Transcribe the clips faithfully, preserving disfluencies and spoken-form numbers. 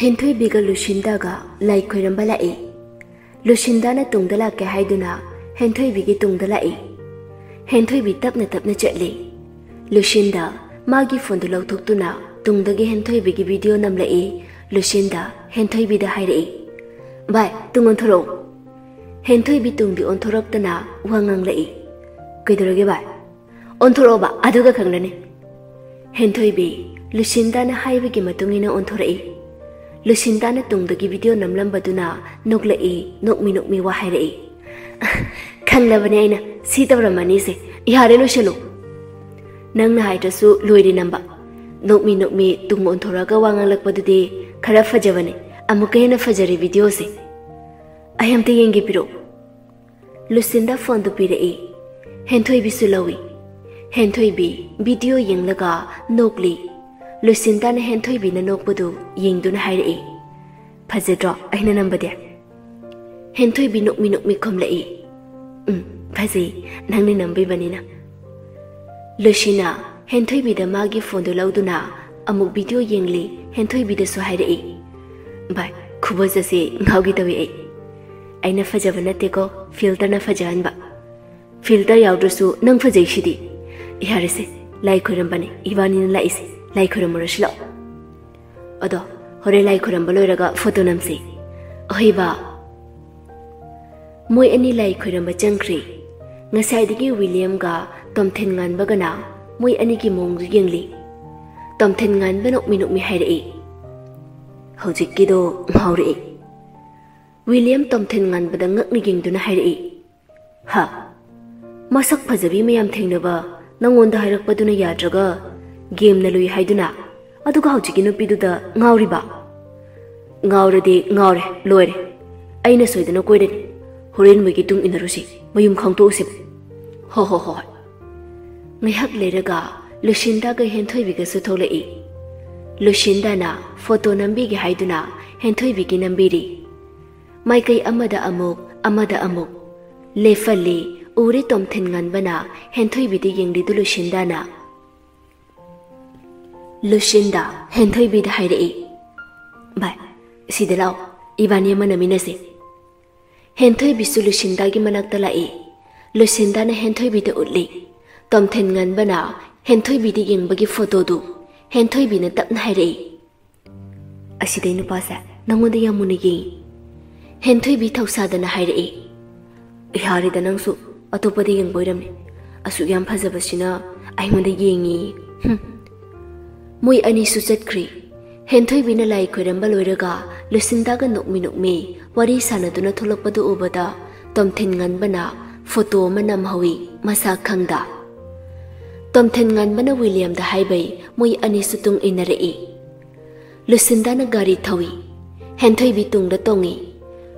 ꯍꯦꯟꯊꯣꯏꯕꯤꯒ ꯂꯨꯁꯤꯟꯗꯥꯒ ꯂꯥꯏ ꯈꯣꯏꯔꯝꯕ ꯂꯥꯛꯏ꯫ ꯂꯨꯁꯤꯟꯗꯥꯅ ꯇꯨꯡꯗ ꯂꯥꯛꯀꯦ ꯍꯥꯏꯗꯨꯅ ꯍꯦꯟꯊꯣꯏꯕꯤꯒꯤ ꯇꯨꯡꯗ ꯂꯥꯛꯏ꯫ ꯍꯦꯟꯊꯣꯏꯕꯤ ꯇꯞꯅ ꯇꯞꯅ ꯆꯠꯂꯤ꯫ ꯂꯨꯁꯤꯟꯗꯥ ꯃꯥꯒꯤ ꯐꯣꯟꯗꯨ ꯂꯧꯊꯣꯛꯇꯨꯅ ꯇꯨꯡꯗꯒꯤ ꯍꯦꯟꯊꯣꯏꯕꯤꯒꯤ ꯚꯤꯗꯤꯑꯣ ꯅꯝꯂꯛꯏ꯫ ꯂꯨꯁꯤꯟꯗꯥ ꯍꯦꯟꯊꯣꯏꯕꯤꯗ ꯍꯥꯏꯔꯛꯏ, "ꯚꯥꯏ, ꯇꯨꯡ ꯑꯣꯟꯊꯣꯔꯛꯎ꯫" ꯍꯦꯟꯊꯣꯏꯕꯤ ꯇꯨꯡꯗꯤ ꯑꯣꯟꯊꯣꯔꯛꯇꯅ ꯋꯥ ꯉꯥꯡꯂꯛꯏ, "ꯀꯩꯗꯧꯔꯒꯦ ꯚꯥꯏ? ꯑꯣꯟꯊꯣꯔꯛꯑꯣꯕ, ꯑꯗꯨꯒ ꯈꯪꯂꯅꯤ꯫" ꯍꯦꯟꯊꯣꯏꯕꯤ ꯂꯨꯁꯤꯟꯗꯥꯅ ꯍꯥꯏꯕꯒꯤ ꯃꯇꯨꯡ ꯏꯟꯅ ꯑꯣꯟꯊꯣꯔꯛꯏ꯫ ꯂꯨꯁꯤꯟꯗꯥꯅ ꯇꯨꯡꯗꯒꯤ ꯚꯤꯗꯤꯑꯣ ꯅꯝꯂꯝꯕꯗꯨꯅ ꯅꯣꯛꯂꯛꯏ, ꯅꯣꯛꯃꯤ ꯅꯣꯛꯃꯤ ꯋꯥ ꯍꯥꯏꯔꯛꯏ, "ꯈꯪꯂꯕꯅꯦ ꯑꯩꯅ ꯁꯤ ꯇꯧꯔꯝꯃꯅꯤꯁꯦ꯫ ꯌꯥꯔꯦ, ꯂꯣꯏꯁꯤꯜꯂꯨ꯫ ꯅꯪꯅ ꯍꯥꯏꯗ꯭ꯔꯁꯨ ꯂꯣꯏꯔꯦ ꯅꯝꯕ꯫ ꯅꯣꯛꯃꯤ ꯅꯣꯛꯃꯤ ꯇꯨꯡ ꯑꯣꯟꯊꯣꯔꯛꯑꯒ ꯋꯥ ꯉꯥꯡꯂꯛꯄꯗꯨꯗꯤ ꯈꯔ ꯐꯖꯕꯅꯦ꯫ ꯑꯃꯨꯛꯀ ꯍꯦꯟꯅ ꯐꯖꯔꯦ ꯚꯤꯗꯤꯑꯣꯁꯦ꯫ ꯑꯩ ꯑꯝꯇ ꯌꯦꯡꯒꯦ, ꯄꯤꯔꯛꯎ꯫" ꯂꯨꯁꯤꯟꯗꯥ ꯐꯣꯟꯗꯨ ꯄꯤꯔꯛꯏ꯫ ꯍꯦꯟꯊꯣꯏꯕꯤꯁꯨ ꯂꯧꯏ꯫ ꯍꯦꯟꯊꯣꯏꯕꯤ ꯚꯤꯗꯤꯑꯣ ꯌꯦꯡꯂꯒ ꯅꯣꯛꯂꯤ꯫ ꯂꯨꯁꯤꯟꯗꯥꯅ ꯍꯦꯟꯊꯣꯏꯕꯤꯅ ꯅꯣꯛꯄꯗꯨ ꯌꯦꯡꯗꯨꯅ ꯍꯥꯏꯔꯛꯏ, "ꯐꯖꯗ꯭ꯔꯣ ꯑꯩꯅ ꯅꯝꯕꯗꯤ?" ꯍꯦꯟꯊꯣꯏꯕꯤ ꯅꯣꯛꯃꯤ ꯅꯣꯛꯃꯤ ꯈꯨꯝꯂꯛꯏ, "ꯎꯝ, ꯐꯖꯩ, ꯅꯪꯅ ꯅꯝꯕꯤꯕꯅꯤꯅ꯫" ꯂꯨꯁꯤꯅꯥ ꯍꯦꯟꯊꯣꯏꯕꯤꯗ ꯃꯥꯒꯤ ꯐꯣꯟꯗꯨ ꯂꯧꯗꯨꯅ ꯑꯃꯨꯛ ꯚꯤꯗꯤꯑꯣ ꯌꯦꯡꯂꯤ꯫ ꯍꯦꯟꯊꯣꯏꯕꯤꯗꯁꯨ ꯍꯥꯏꯔꯛꯏ, "ꯚꯥꯏ, ꯈꯨꯐꯖꯁꯦ ꯉꯥꯎꯒꯦ ꯇꯧꯏ ꯑꯩ꯫ ꯑꯩꯅ ꯐꯖꯕ ꯅꯠꯇꯦꯀꯣ, ꯐꯤꯜꯇꯔꯅ ꯐꯖꯍꯟꯕ꯫ ꯐꯤꯜꯇꯔ ꯌꯥꯎꯗ꯭ꯔꯁꯨ ꯅꯪ ꯐꯖꯩꯁꯤꯗꯤ꯫ ꯌꯥꯔꯦꯁꯦ, ꯂꯥꯏ ꯈꯣꯏꯔꯝꯕꯅꯦ ꯏꯕꯥꯅꯤꯅ ꯂꯥꯛꯏꯁꯦ, ꯂꯥꯏ ꯈꯣꯏꯔꯝꯃꯨꯔꯁꯤ ꯂꯥꯛꯑꯣ꯫ ꯑꯗꯣ ꯍꯣꯔꯦꯟ ꯂꯥꯏ ꯈꯣꯏꯔꯝꯕ ꯂꯣꯏꯔꯒ ꯐꯣꯇꯣ ꯅꯝꯁꯤ꯫" ꯑꯍꯣꯏꯕ꯫ ꯃꯣꯏ ꯑꯅꯤ ꯂꯥꯏ ꯈꯣꯏꯔꯝꯕ ꯆꯪꯈ꯭ꯔꯦ꯫ ꯉꯁꯥꯏꯗꯒꯤ ꯋꯤꯂꯤꯌꯝꯒ ꯇꯣꯝꯊꯤꯟ ꯉꯥꯟꯕꯒꯅ ꯃꯣꯏ ꯑꯅꯤꯒꯤ ꯃꯑꯣꯡꯗꯨ ꯌꯦꯡꯂꯤ꯫ ꯇꯣꯝꯊꯤꯟ ꯉꯥꯟꯕ ꯅꯣꯛꯃꯤ ꯅꯣꯛꯃꯤ ꯍꯥꯏꯔꯛꯏ, "ꯍꯧꯖꯤꯛꯀꯤꯗꯣ ꯉꯥꯎꯔꯛꯏ꯫" ꯋꯤꯂꯤꯌꯝ ꯇꯣꯝꯊꯤꯟ ꯉꯥꯟꯕꯗ ꯉꯛꯅ ꯌꯦꯡꯗꯨꯅ ꯍꯥꯏꯔꯛꯏ, "ꯍꯥ? ꯃꯁꯛ ꯐꯖꯕꯤ ꯃꯌꯥꯝ ꯊꯦꯡꯅꯕ ꯅꯪꯉꯣꯟꯗ ꯍꯥꯏꯔꯛꯄꯗꯨꯅ ꯌꯥꯗ꯭ꯔꯒ ꯒꯦꯝꯅ ꯂꯨꯏ ꯍꯥꯏꯗꯨꯅ, ꯑꯗꯨꯒ ꯍꯧꯖꯤꯛꯀꯤ ꯅꯨꯄꯤꯗꯨꯗ ꯉꯥꯎꯔꯤꯕ?" "ꯉꯥꯎꯔꯗꯤ ꯉꯥꯎꯔꯦ, ꯂꯣꯏꯔꯦ꯫ ꯑꯩꯅ ꯁꯣꯏꯗꯅ ꯀꯣꯏꯔꯅꯤ꯫ ꯍꯣꯔꯦꯟ ꯃꯣꯏꯒꯤ ꯇꯨꯡ ꯏꯟꯅꯔꯨꯁꯤ, ꯃꯌꯨꯝ ꯈꯪꯗꯣꯛꯎꯁꯤ꯫" "ꯍꯣ ꯍꯣ ꯍꯣ ꯍꯣꯏ꯫" ꯉꯥꯏꯍꯥꯛ ꯂꯩꯔꯒ ꯂꯨꯁꯤꯟꯗꯥꯒ ꯍꯦꯟꯊꯣꯏꯕꯤꯒꯁꯨ ꯊꯣꯛꯂꯛꯏ꯫ ꯂꯨꯁꯤꯟꯗꯥꯅ ꯐꯣꯇꯣ ꯅꯝꯕꯤꯒꯦ ꯍꯥꯏꯗꯨꯅ ꯍꯦꯟꯊꯣꯏꯕꯤꯒꯤ ꯅꯝꯕꯤꯔꯤ꯫ ꯃꯥꯏꯀꯩ ꯑꯃꯗ ꯑꯃꯨꯛ, ꯑꯃꯗ ꯑꯃꯨꯛ꯫ ꯂꯦꯞꯍꯜꯂꯤ, ꯎꯔꯦ ꯇꯣꯝꯊꯤꯟ ꯉꯥꯟꯕꯅ ꯍꯦꯟꯊꯣꯏꯕꯤꯗ ꯌꯦꯡꯂꯤꯗꯨ ꯂꯨꯁꯤꯟꯗꯥꯅ꯫ ꯂꯨꯁꯤꯟꯗꯥ ꯍꯦꯟꯊꯣꯏꯕꯤꯗ ꯍꯥꯏꯔꯛꯏ, "ꯚꯥꯏ, "ꯁꯤꯗ ꯂꯥꯛꯑꯣ, ꯏꯕꯥꯅꯤ ꯑꯃ ꯅꯝꯃꯤꯟꯅꯁꯦ꯫" ꯍꯦꯟꯊꯣꯏꯕꯤꯁꯨ ꯂꯨꯁꯤꯟꯗꯥꯒꯤ ꯃꯅꯥꯛꯇ ꯂꯥꯛꯏ꯫ ꯂꯨꯁꯤꯟꯗꯥꯅ ꯍꯦꯟꯊꯣꯏꯕꯤꯗ ꯎꯠꯂꯤ꯫ ꯇꯣꯝꯊꯤꯟ ꯉꯟꯕꯅ ꯍꯦꯟꯊꯣꯏꯕꯤꯗ ꯌꯦꯡꯕꯒꯤ ꯐꯣꯇꯣꯗꯨ ꯍꯦꯟꯊꯣꯏꯕꯤꯅ ꯇꯞꯅ ꯍꯥꯏꯔꯛꯏ꯫ "ꯑꯁꯤꯗꯩ ꯅꯨꯄꯥꯁꯦ ꯅꯪꯉꯣꯟꯗ ꯌꯥꯝ ꯃꯨꯟꯅ ꯌꯦꯡꯉꯤ꯫" ꯍꯦꯟꯊꯣꯏꯕꯤ ꯊꯧꯁꯥꯗꯅ ꯍꯥꯏꯔꯛꯏ꯫ "ꯌꯥꯔꯦꯗ ꯅꯪꯁꯨ, ꯑꯇꯣꯞꯄꯗ ꯌꯦꯡꯕ ꯑꯣꯏꯔꯝꯅꯤ꯫ ꯑꯁꯨꯛ ꯌꯥꯝ ꯐꯖꯕꯁꯤꯅ ꯑꯩꯉꯣꯟꯗ ꯌꯦꯡꯉꯤ꯫ ꯍꯨꯝ꯫" ꯃꯣꯏ ꯑꯅꯤꯁꯨ ꯆꯠꯈ꯭ꯔꯤ꯫ ꯍꯦꯟꯊꯣꯏꯕꯤꯅ ꯂꯥꯏ ꯈꯣꯏꯔꯝꯕ ꯂꯣꯏꯔꯒ ꯂꯨꯁꯤꯟꯗꯥꯒ ꯅꯣꯛꯃꯤ ꯅꯣꯛꯃꯤ ꯋꯥꯔꯤ ꯁꯥꯟꯅꯗꯨꯅ ꯊꯣꯛꯂꯛꯄꯗꯨ ꯎꯕꯗ ꯇꯣꯝꯊꯤꯟ ꯉꯟꯕꯅ ꯐꯣꯇꯣ ꯑꯃ ꯅꯝꯍꯧꯏ ꯃꯁꯥ ꯈꯪꯗ꯫ ꯇꯣꯝꯊꯤꯟ ꯉꯟꯕꯅ ꯋꯤꯂꯤꯌꯝꯗ ꯍꯥꯏꯕꯩ ꯃꯣꯏ ꯑꯅꯤꯁꯨ ꯇꯨꯡ ꯏꯟꯅꯔꯛꯏ꯫ ꯂꯨꯁꯤꯟꯗꯥꯅ ꯒꯥꯔꯤ ꯊꯧꯏ꯫ ꯍꯦꯟꯊꯣꯏꯕꯤ ꯇꯨꯡꯗ ꯇꯣꯡꯏ꯫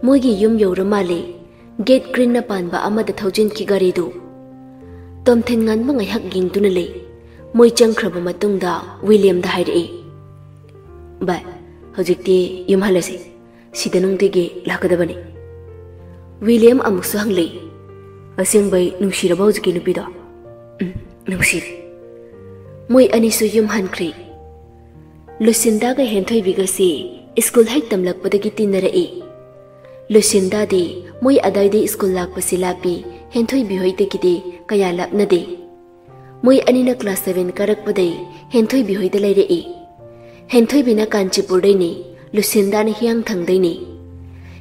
ꯃꯣꯏꯒꯤ ꯌꯨꯝ ꯌꯧꯔ ꯃꯥꯜꯂꯦ꯫ ꯒꯦꯠ ꯒ꯭ꯔꯤꯟꯅ ꯄꯥꯟꯕ ꯑꯃꯗ ꯊꯧꯖꯤꯟꯈꯤ ꯒꯥꯔꯤꯗꯨ꯫ ꯇꯣꯝꯊꯤꯟ ꯉꯟꯕ ꯉꯥꯏꯍꯥꯛ ꯌꯦꯡꯗꯨꯅ ꯂꯩ꯫ ꯃꯣꯏ ꯆꯪꯈ꯭ꯔꯕ ꯃꯇꯨꯡꯗ ꯋꯤꯂꯤꯌꯝꯗ ꯍꯥꯏꯔꯛꯏ, "ꯚꯥꯏ, ꯍꯧꯖꯤꯛꯇꯤ ꯌꯨꯝ ꯍꯜꯂꯁꯤ꯫ ꯁꯤꯗ ꯅꯨꯡꯇꯤꯒꯤ ꯂꯥꯛꯀꯗꯕꯅꯤ꯫" ꯋꯤꯂꯤꯌꯝ ꯑꯃꯨꯛꯁꯨ ꯍꯪꯂꯛꯏ, "ꯑꯁꯦꯡꯕꯩ ꯅꯨꯡꯁꯤꯔꯕ ꯍꯧꯖꯤꯛꯀꯤ ꯅꯨꯄꯤꯗꯣ?" "ꯎꯝ, ꯅꯨꯡꯁꯤꯔꯦ꯫" ꯃꯣꯏ ꯑꯅꯤꯁꯨ ꯌꯨꯝ ꯍꯟꯈ꯭ꯔꯤ꯫ ꯂꯨꯁꯤꯟꯗꯥꯒ ꯍꯦꯟꯊꯣꯏꯕꯤꯒꯁꯤ ꯁ꯭ꯀꯨꯜ ꯍꯦꯛ ꯇꯝꯂꯛꯄꯗꯒꯤ ꯇꯤꯟꯅꯔꯛꯏ꯫ ꯂꯨꯁꯤꯟꯗꯥꯗꯤ ꯃꯣꯏ ꯑꯗꯥꯏꯗꯩ ꯁ꯭ꯀꯨꯜ ꯂꯥꯛꯄꯁꯤ ꯂꯥꯞꯄꯤ, ꯍꯦꯟꯊꯣꯏꯕꯤ ꯍꯣꯏꯗꯒꯤꯗꯤ ꯀꯌꯥ ꯂꯥꯞꯅꯗꯦ꯫ ꯃꯣꯏ ꯑꯅꯤꯅ ꯀ꯭ꯂꯥꯁ ꯁꯚꯦꯟ ꯀꯥꯔꯛꯄꯗꯩ ꯍꯦꯟꯊꯣꯏꯕꯤ ꯍꯣꯏꯗ ꯂꯩꯔꯛꯏ꯫ ꯍꯦꯟꯊꯣꯏꯕꯤꯅ ꯀꯥꯟꯆꯤꯄꯨꯔꯗꯩꯅꯤ, ꯂꯨꯁꯤꯟꯗꯥꯅ ꯍꯤꯌꯥꯡꯊꯥꯡꯗꯩꯅꯤ꯫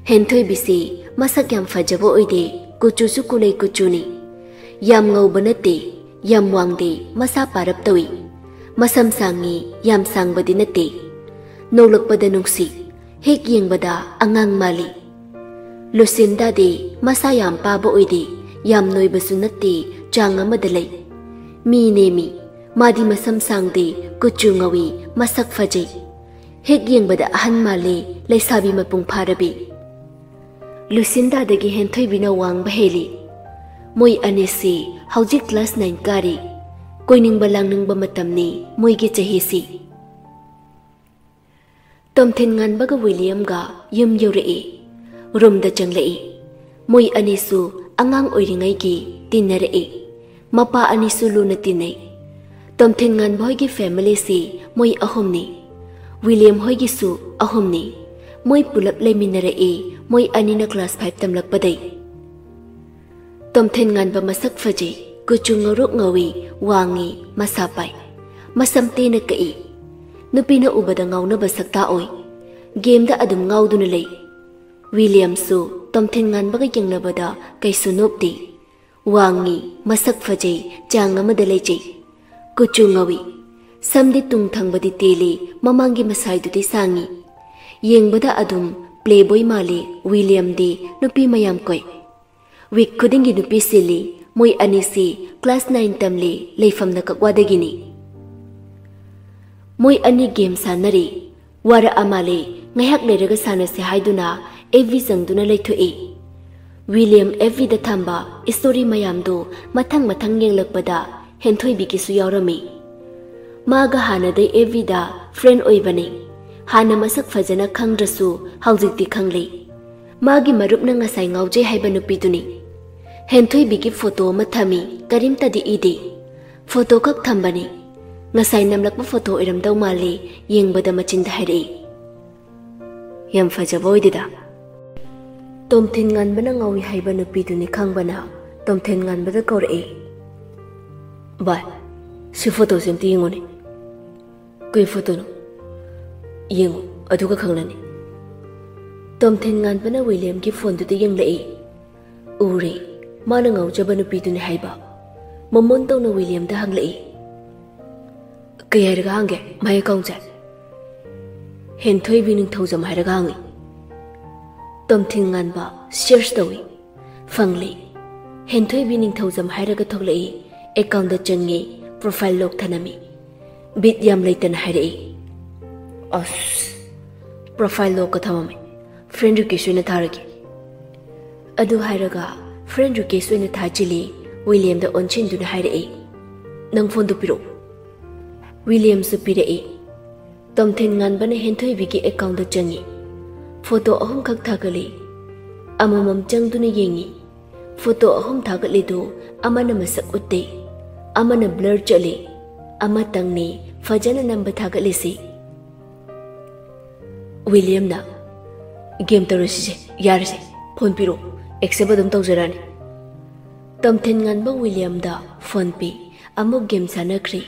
ꯍꯦꯟꯊꯣꯏꯕꯤꯁꯤ ꯃꯁꯛ ꯌꯥꯝ ꯐꯖꯕ ꯑꯣꯏꯗꯦ, ꯀꯨꯆꯨꯁꯨ ꯀꯨꯂꯩ ꯀꯨꯆꯨꯅꯤ꯫ ꯌꯥꯝ ꯉꯧꯕ ꯅꯠꯇꯦ, ꯌꯥꯝ ꯋꯥꯡꯗꯦ, ꯃꯁꯥ ꯄꯥꯔꯞ ꯇꯧꯏ꯫ ꯃꯁꯝ ꯁꯥꯡꯉꯤ, ꯌꯥꯝ ꯁꯥꯡꯕꯗꯤ ꯅꯠꯇꯦ꯫ ꯅꯣꯛꯂꯛꯄꯗ ꯅꯨꯡꯁꯤ, ꯍꯦꯛ ꯌꯦꯡꯕꯗ ꯑꯉꯥꯡ ꯃꯥꯜꯂꯤ꯫ ꯂꯨꯁꯤꯟꯗꯥꯗꯤ ꯃꯁꯥ ꯌꯥꯝ ꯄꯥꯕ ꯑꯣꯏꯗꯦ, ꯌꯥꯝ ꯅꯣꯏꯕꯁꯨ ꯅꯠꯇꯦ, ꯆꯥꯡ ꯑꯃꯗ ꯂꯩ꯫ ꯃꯤ ꯅꯦꯝꯃꯤ, ꯃꯥꯗꯤ ꯃꯁꯝ ꯁꯥꯡꯗꯦ, ꯀꯨꯆꯨ ꯉꯧꯏ, ꯃꯁꯛ ꯐꯖꯩ꯫ ꯍꯦꯛ ꯌꯦꯡꯕꯗ ꯑꯍꯟ ꯃꯥꯜꯂꯤ, ꯂꯩꯁꯥꯕꯤ ꯃꯄꯨꯡ ꯐꯥꯔꯕꯤ꯫ ꯂꯨꯁꯤꯟꯗꯥꯗꯒꯤ ꯍꯦꯟꯊꯣꯏꯕꯤꯅ ꯋꯥꯡꯕ ꯍꯦꯜꯂꯤ꯫ ꯃꯣꯏ ꯑꯅꯤꯁꯤ ꯍꯧꯖꯤꯛ ꯀ꯭ꯂꯥꯁ ꯅꯥꯏꯟ ꯀꯥꯔꯤ꯫ ꯀꯣꯏꯅꯤꯡꯕ ꯂꯥꯡꯅꯤꯡꯕ ꯃꯇꯝꯅꯤ ꯃꯣꯏꯒꯤ ꯆꯍꯤꯁꯤ꯫ ꯇꯣꯝꯊꯤꯟ ꯉꯟꯕꯒ ꯋꯤꯂꯤꯌꯝꯒ ꯌꯨꯝ ꯌꯧꯔꯛꯏ꯫ ꯔꯨꯝꯗ ꯆꯪꯂꯛꯏ꯫ ꯃꯣꯏ ꯑꯅꯤꯁꯨ ꯑꯉꯥꯡ ꯑꯣꯏꯔꯤꯉꯩꯒꯤ ꯇꯤꯟꯅꯔꯛꯏ꯫ ꯃꯄꯥ ꯑꯅꯤꯁꯨ ꯂꯨꯅ ꯇꯤꯟꯅꯩ꯫ ꯇꯣꯝꯊꯤꯟ ꯉꯟꯕ ꯍꯣꯏꯒꯤ ꯐꯦꯃꯤꯂꯤꯁꯤ ꯃꯣꯏ ꯑꯍꯨꯝꯅꯤ꯫ ꯋꯤꯂꯤꯌꯝ ꯍꯣꯏꯒꯤꯁꯨ ꯑꯍꯨꯝꯅꯤ꯫ ꯃꯣꯏ ꯄꯨꯂꯞ ꯂꯩꯃꯤꯟꯅꯔꯛꯏ꯫ ꯃꯣꯏ ꯑꯅꯤꯅ class five ꯇꯝꯂꯛꯄꯗꯩ꯫ ꯇꯣꯝꯊꯤꯟ ꯉꯥꯟꯕ ꯃꯁꯛ ꯐꯖꯩ, ꯀꯨꯆꯨ ꯉꯧꯔꯣꯛ ꯉꯧꯏ, ꯋꯥꯡꯉꯤ, ꯃꯁꯥ ꯄꯥꯏ, ꯃꯁꯝ ꯇꯦꯟꯅ ꯀꯛꯏ꯫ ꯅꯨꯄꯤꯅ ꯎꯕꯗ ꯉꯥꯎꯅꯕ ꯁꯛꯇꯥꯛ ꯑꯣꯏ꯫ Gameꯗ ꯑꯗꯨꯝ ꯉꯥꯎꯗꯨꯅ ꯂꯩ꯫ ꯋꯤꯂꯤꯌꯝꯁꯨ ꯇꯣꯝꯊꯤꯟ ꯉꯥꯟꯕꯒ ꯌꯦꯡꯅꯕꯗ ꯀꯩꯁꯨ ꯅꯣꯞꯇꯦ꯫ ꯋꯥꯡꯉꯤ, ꯃꯁꯛ ꯐꯖꯩ, ꯆꯥꯡ ꯑꯃꯗ ꯂꯩꯖꯩ꯫ ꯀꯨꯆꯨ ꯉꯧꯏ꯫ ꯁꯝꯗꯤ ꯇꯨꯡ ꯊꯪꯕꯗꯤ ꯇꯦꯜꯂꯤ, ꯃꯃꯥꯡꯒꯤ ꯃꯁꯥꯏꯗꯨꯗꯤ ꯁꯥꯡꯉꯤ꯫ ꯌꯦꯡꯕꯗ ꯑꯗꯨꯝ playboy ꯃꯥꯜꯂꯤ꯫ ꯋꯤꯂꯤꯌꯝꯗꯤ ꯅꯨꯄꯤ ꯃꯌꯥꯝ ꯀꯣꯏ꯫ Week ꯈꯨꯗꯤꯡꯒꯤ ꯅꯨꯄꯤ ꯁꯤꯜꯂꯤ꯫ ꯃꯣꯏ ꯑꯅꯤꯁꯤ class nine ꯇꯝꯂꯤ, ꯂꯩꯐꯝꯅ ꯀꯛꯋꯥꯗꯒꯤꯅꯤ꯫ ꯃꯣꯏ ꯑꯅꯤ game ꯁꯥꯟꯅꯔꯤ꯫ ꯋꯥꯔꯛꯑ ꯃꯥꯜꯂꯦ, ꯉꯥꯏꯍꯥꯛ ꯂꯩꯔꯒ ꯁꯥꯟꯅꯁꯦ ꯍꯥꯏꯗꯨꯅ F B ꯆꯪꯗꯨꯅ ꯂꯩꯊꯣꯛꯏ꯫ ꯋꯤꯂꯤꯌꯝ F Bꯗ ꯊꯝꯕ story ꯃꯌꯥꯝꯗꯨ ꯃꯊꯪ ꯃꯊꯪ ꯌꯦꯡꯂꯛꯄꯗ ꯍꯦꯟꯊꯣꯏꯕꯤꯒꯤꯁꯨ ꯌꯥꯎꯔꯝꯃꯤ꯫ ꯃꯥꯒ ꯍꯥꯟꯅꯗꯩ F Bꯗ friend ꯑꯣꯏꯕꯅꯤ꯫ ꯍꯥꯟꯅ ꯃꯁꯛ ꯐꯖꯅ ꯈꯪꯗ꯭ꯔꯁꯨ ꯍꯧꯖꯤꯛꯇꯤ ꯈꯪꯂꯦ꯫ ꯃꯥꯒꯤ ꯃꯔꯨꯞꯅ ꯉꯁꯥꯏ ꯉꯥꯎꯖꯩ ꯍꯥꯏꯕ ꯅꯨꯄꯤꯗꯨꯅꯤ꯫ ꯍꯦꯟꯊꯣꯏꯕꯤꯒꯤ photo ꯑꯃ ꯊꯝꯃꯤ, ꯀꯔꯤꯝꯇꯗꯤ ꯏꯗꯦ꯫ Photo ꯈꯛ ꯊꯝꯕꯅꯤ꯫ ꯉꯁꯥꯏ ꯅꯝꯂꯛꯄ photo ꯑꯣꯏꯔꯝꯗꯧ ꯃꯥꯜꯂꯤ, ꯌꯦꯡꯕꯗ ꯃꯆꯤꯟꯗ ꯍꯥꯏꯔꯛꯏ꯫ ꯌꯥꯝ ꯐꯖꯕ ꯑꯣꯏꯗꯦꯗ꯫ ꯇꯣꯝꯊꯤꯟ ꯉꯥꯟꯕꯅ ꯉꯥꯎꯏ ꯍꯥꯏꯕ ꯅꯨꯄꯤꯗꯨꯅꯤ ꯈꯪꯕꯅ ꯇꯣꯝꯊꯤꯟ ꯉꯥꯟꯕꯗ ꯀꯧꯔꯛꯏ꯫ ꯚꯥꯏ, ꯁꯤ photoꯁꯦ ꯑꯝꯇ ꯌꯦꯡꯉꯨꯅꯦ꯫ ꯀꯩ photoꯅꯣ? ꯌꯦꯡꯉꯨ, ꯑꯗꯨꯒ ꯈꯪꯂꯅꯤ꯫ ꯇꯣꯝꯊꯤꯟ ꯉꯥꯟꯕꯅ ꯋꯤꯂꯤꯌꯝꯒꯤ phoneꯗꯨꯗ ꯌꯦꯡꯂꯛꯏ꯫ ꯎꯔꯦ, ꯃꯥꯅ ꯉꯥꯎꯖꯕ ꯅꯨꯄꯤꯗꯨꯅꯤ ꯍꯥꯏꯕ꯫ ꯃꯃꯣꯟ ꯇꯧꯅ ꯋꯤꯂꯤꯌꯝꯗ ꯍꯪꯂꯛꯏ꯫ ꯀꯩ ꯍꯥꯏꯔꯒ ꯍꯥꯡꯒꯦ ꯃꯥꯏ accountꯁꯦ? ꯍꯦꯟꯊꯣꯏꯕꯤ ꯅꯤꯡꯊꯧꯖꯝ ꯍꯥꯏꯔꯒ ꯍꯥꯡꯉꯤ꯫ ꯇꯣꯝꯊꯤꯟ ꯉꯥꯟꯕ search ꯇꯧꯏ꯫ ꯐꯪꯂꯦ꯫ ꯍꯦꯟꯊꯣꯏꯕꯤ ꯅꯤꯡꯊꯧꯖꯝ ꯍꯥꯏꯔꯒ ꯊꯣꯛꯂꯛꯏ꯫ Accountꯗ ꯆꯪꯉꯤ, profile lock ꯊꯅꯝꯃꯤ꯫ ꯕꯤꯠ ꯌꯥꯝ ꯂꯩꯇꯅ ꯍꯥꯏꯔꯛꯏ꯫ ꯑꯁ, profile lockꯀ ꯊꯝꯃꯝꯃꯦ꯫ Friend request ꯑꯣꯏꯅ ꯊꯥꯔꯒꯦ꯫ ꯑꯗꯨ ꯍꯥꯏꯔꯒ friend request ꯑꯣꯏꯅ ꯊꯥꯖꯤꯜꯂꯤ꯫ ꯋꯤꯂꯤꯌꯝꯗ ꯑꯣꯟꯁꯤꯟꯗꯨꯅ ꯍꯥꯏꯔꯛꯏ, ꯅꯪ phoneꯗꯨ ꯄꯤꯔꯛꯎ꯫ ꯋꯤꯂꯤꯌꯝꯁꯨ ꯄꯤꯔꯛꯏ꯫ ꯇꯣꯝꯊꯤꯟ ꯉꯥꯟꯕꯅ ꯍꯦꯟꯊꯣꯏꯕꯤꯒꯤ accountꯗ ꯆꯪꯉꯤ꯫ Photo ꯑꯍꯨꯝꯈꯛ ꯊꯥꯒꯠꯂꯤ꯫ ꯑꯃꯃꯝ ꯆꯪꯗꯨꯅ ꯌꯦꯡꯉꯤ꯫ Photo ꯑꯍꯨꯝ ꯊꯥꯒꯠꯂꯤꯗꯨ ꯑꯃꯅ ꯃꯁꯛ ꯎꯠꯇꯦ, ꯑꯃꯅ blur ꯆꯠꯂꯤ, ꯑꯃꯇꯪꯅꯤ ꯐꯖꯅ ꯅꯝꯕ ꯊꯥꯒꯠꯂꯤꯁꯤ꯫ ꯋꯤꯂꯤꯌꯝꯅ, "ꯒꯦꯝ ꯇꯧꯔꯁꯤꯁꯦ, ꯌꯥꯔꯁꯦ꯫ ꯐꯣꯟ ꯄꯤꯔꯛꯑꯣ, ꯑꯦꯛꯁꯦꯞ ꯑꯗꯨꯝ ꯇꯧꯖꯔꯛꯑꯅꯤ"꯫ ꯇꯣꯝꯊꯤꯟ ꯉꯥꯟꯕ ꯋꯤꯂꯤꯌꯝꯗ ꯐꯣꯟ ꯄꯤ꯫ ꯑꯃꯨꯛ ꯒꯦꯝ ꯁꯥꯟꯅꯈ꯭ꯔꯤ꯫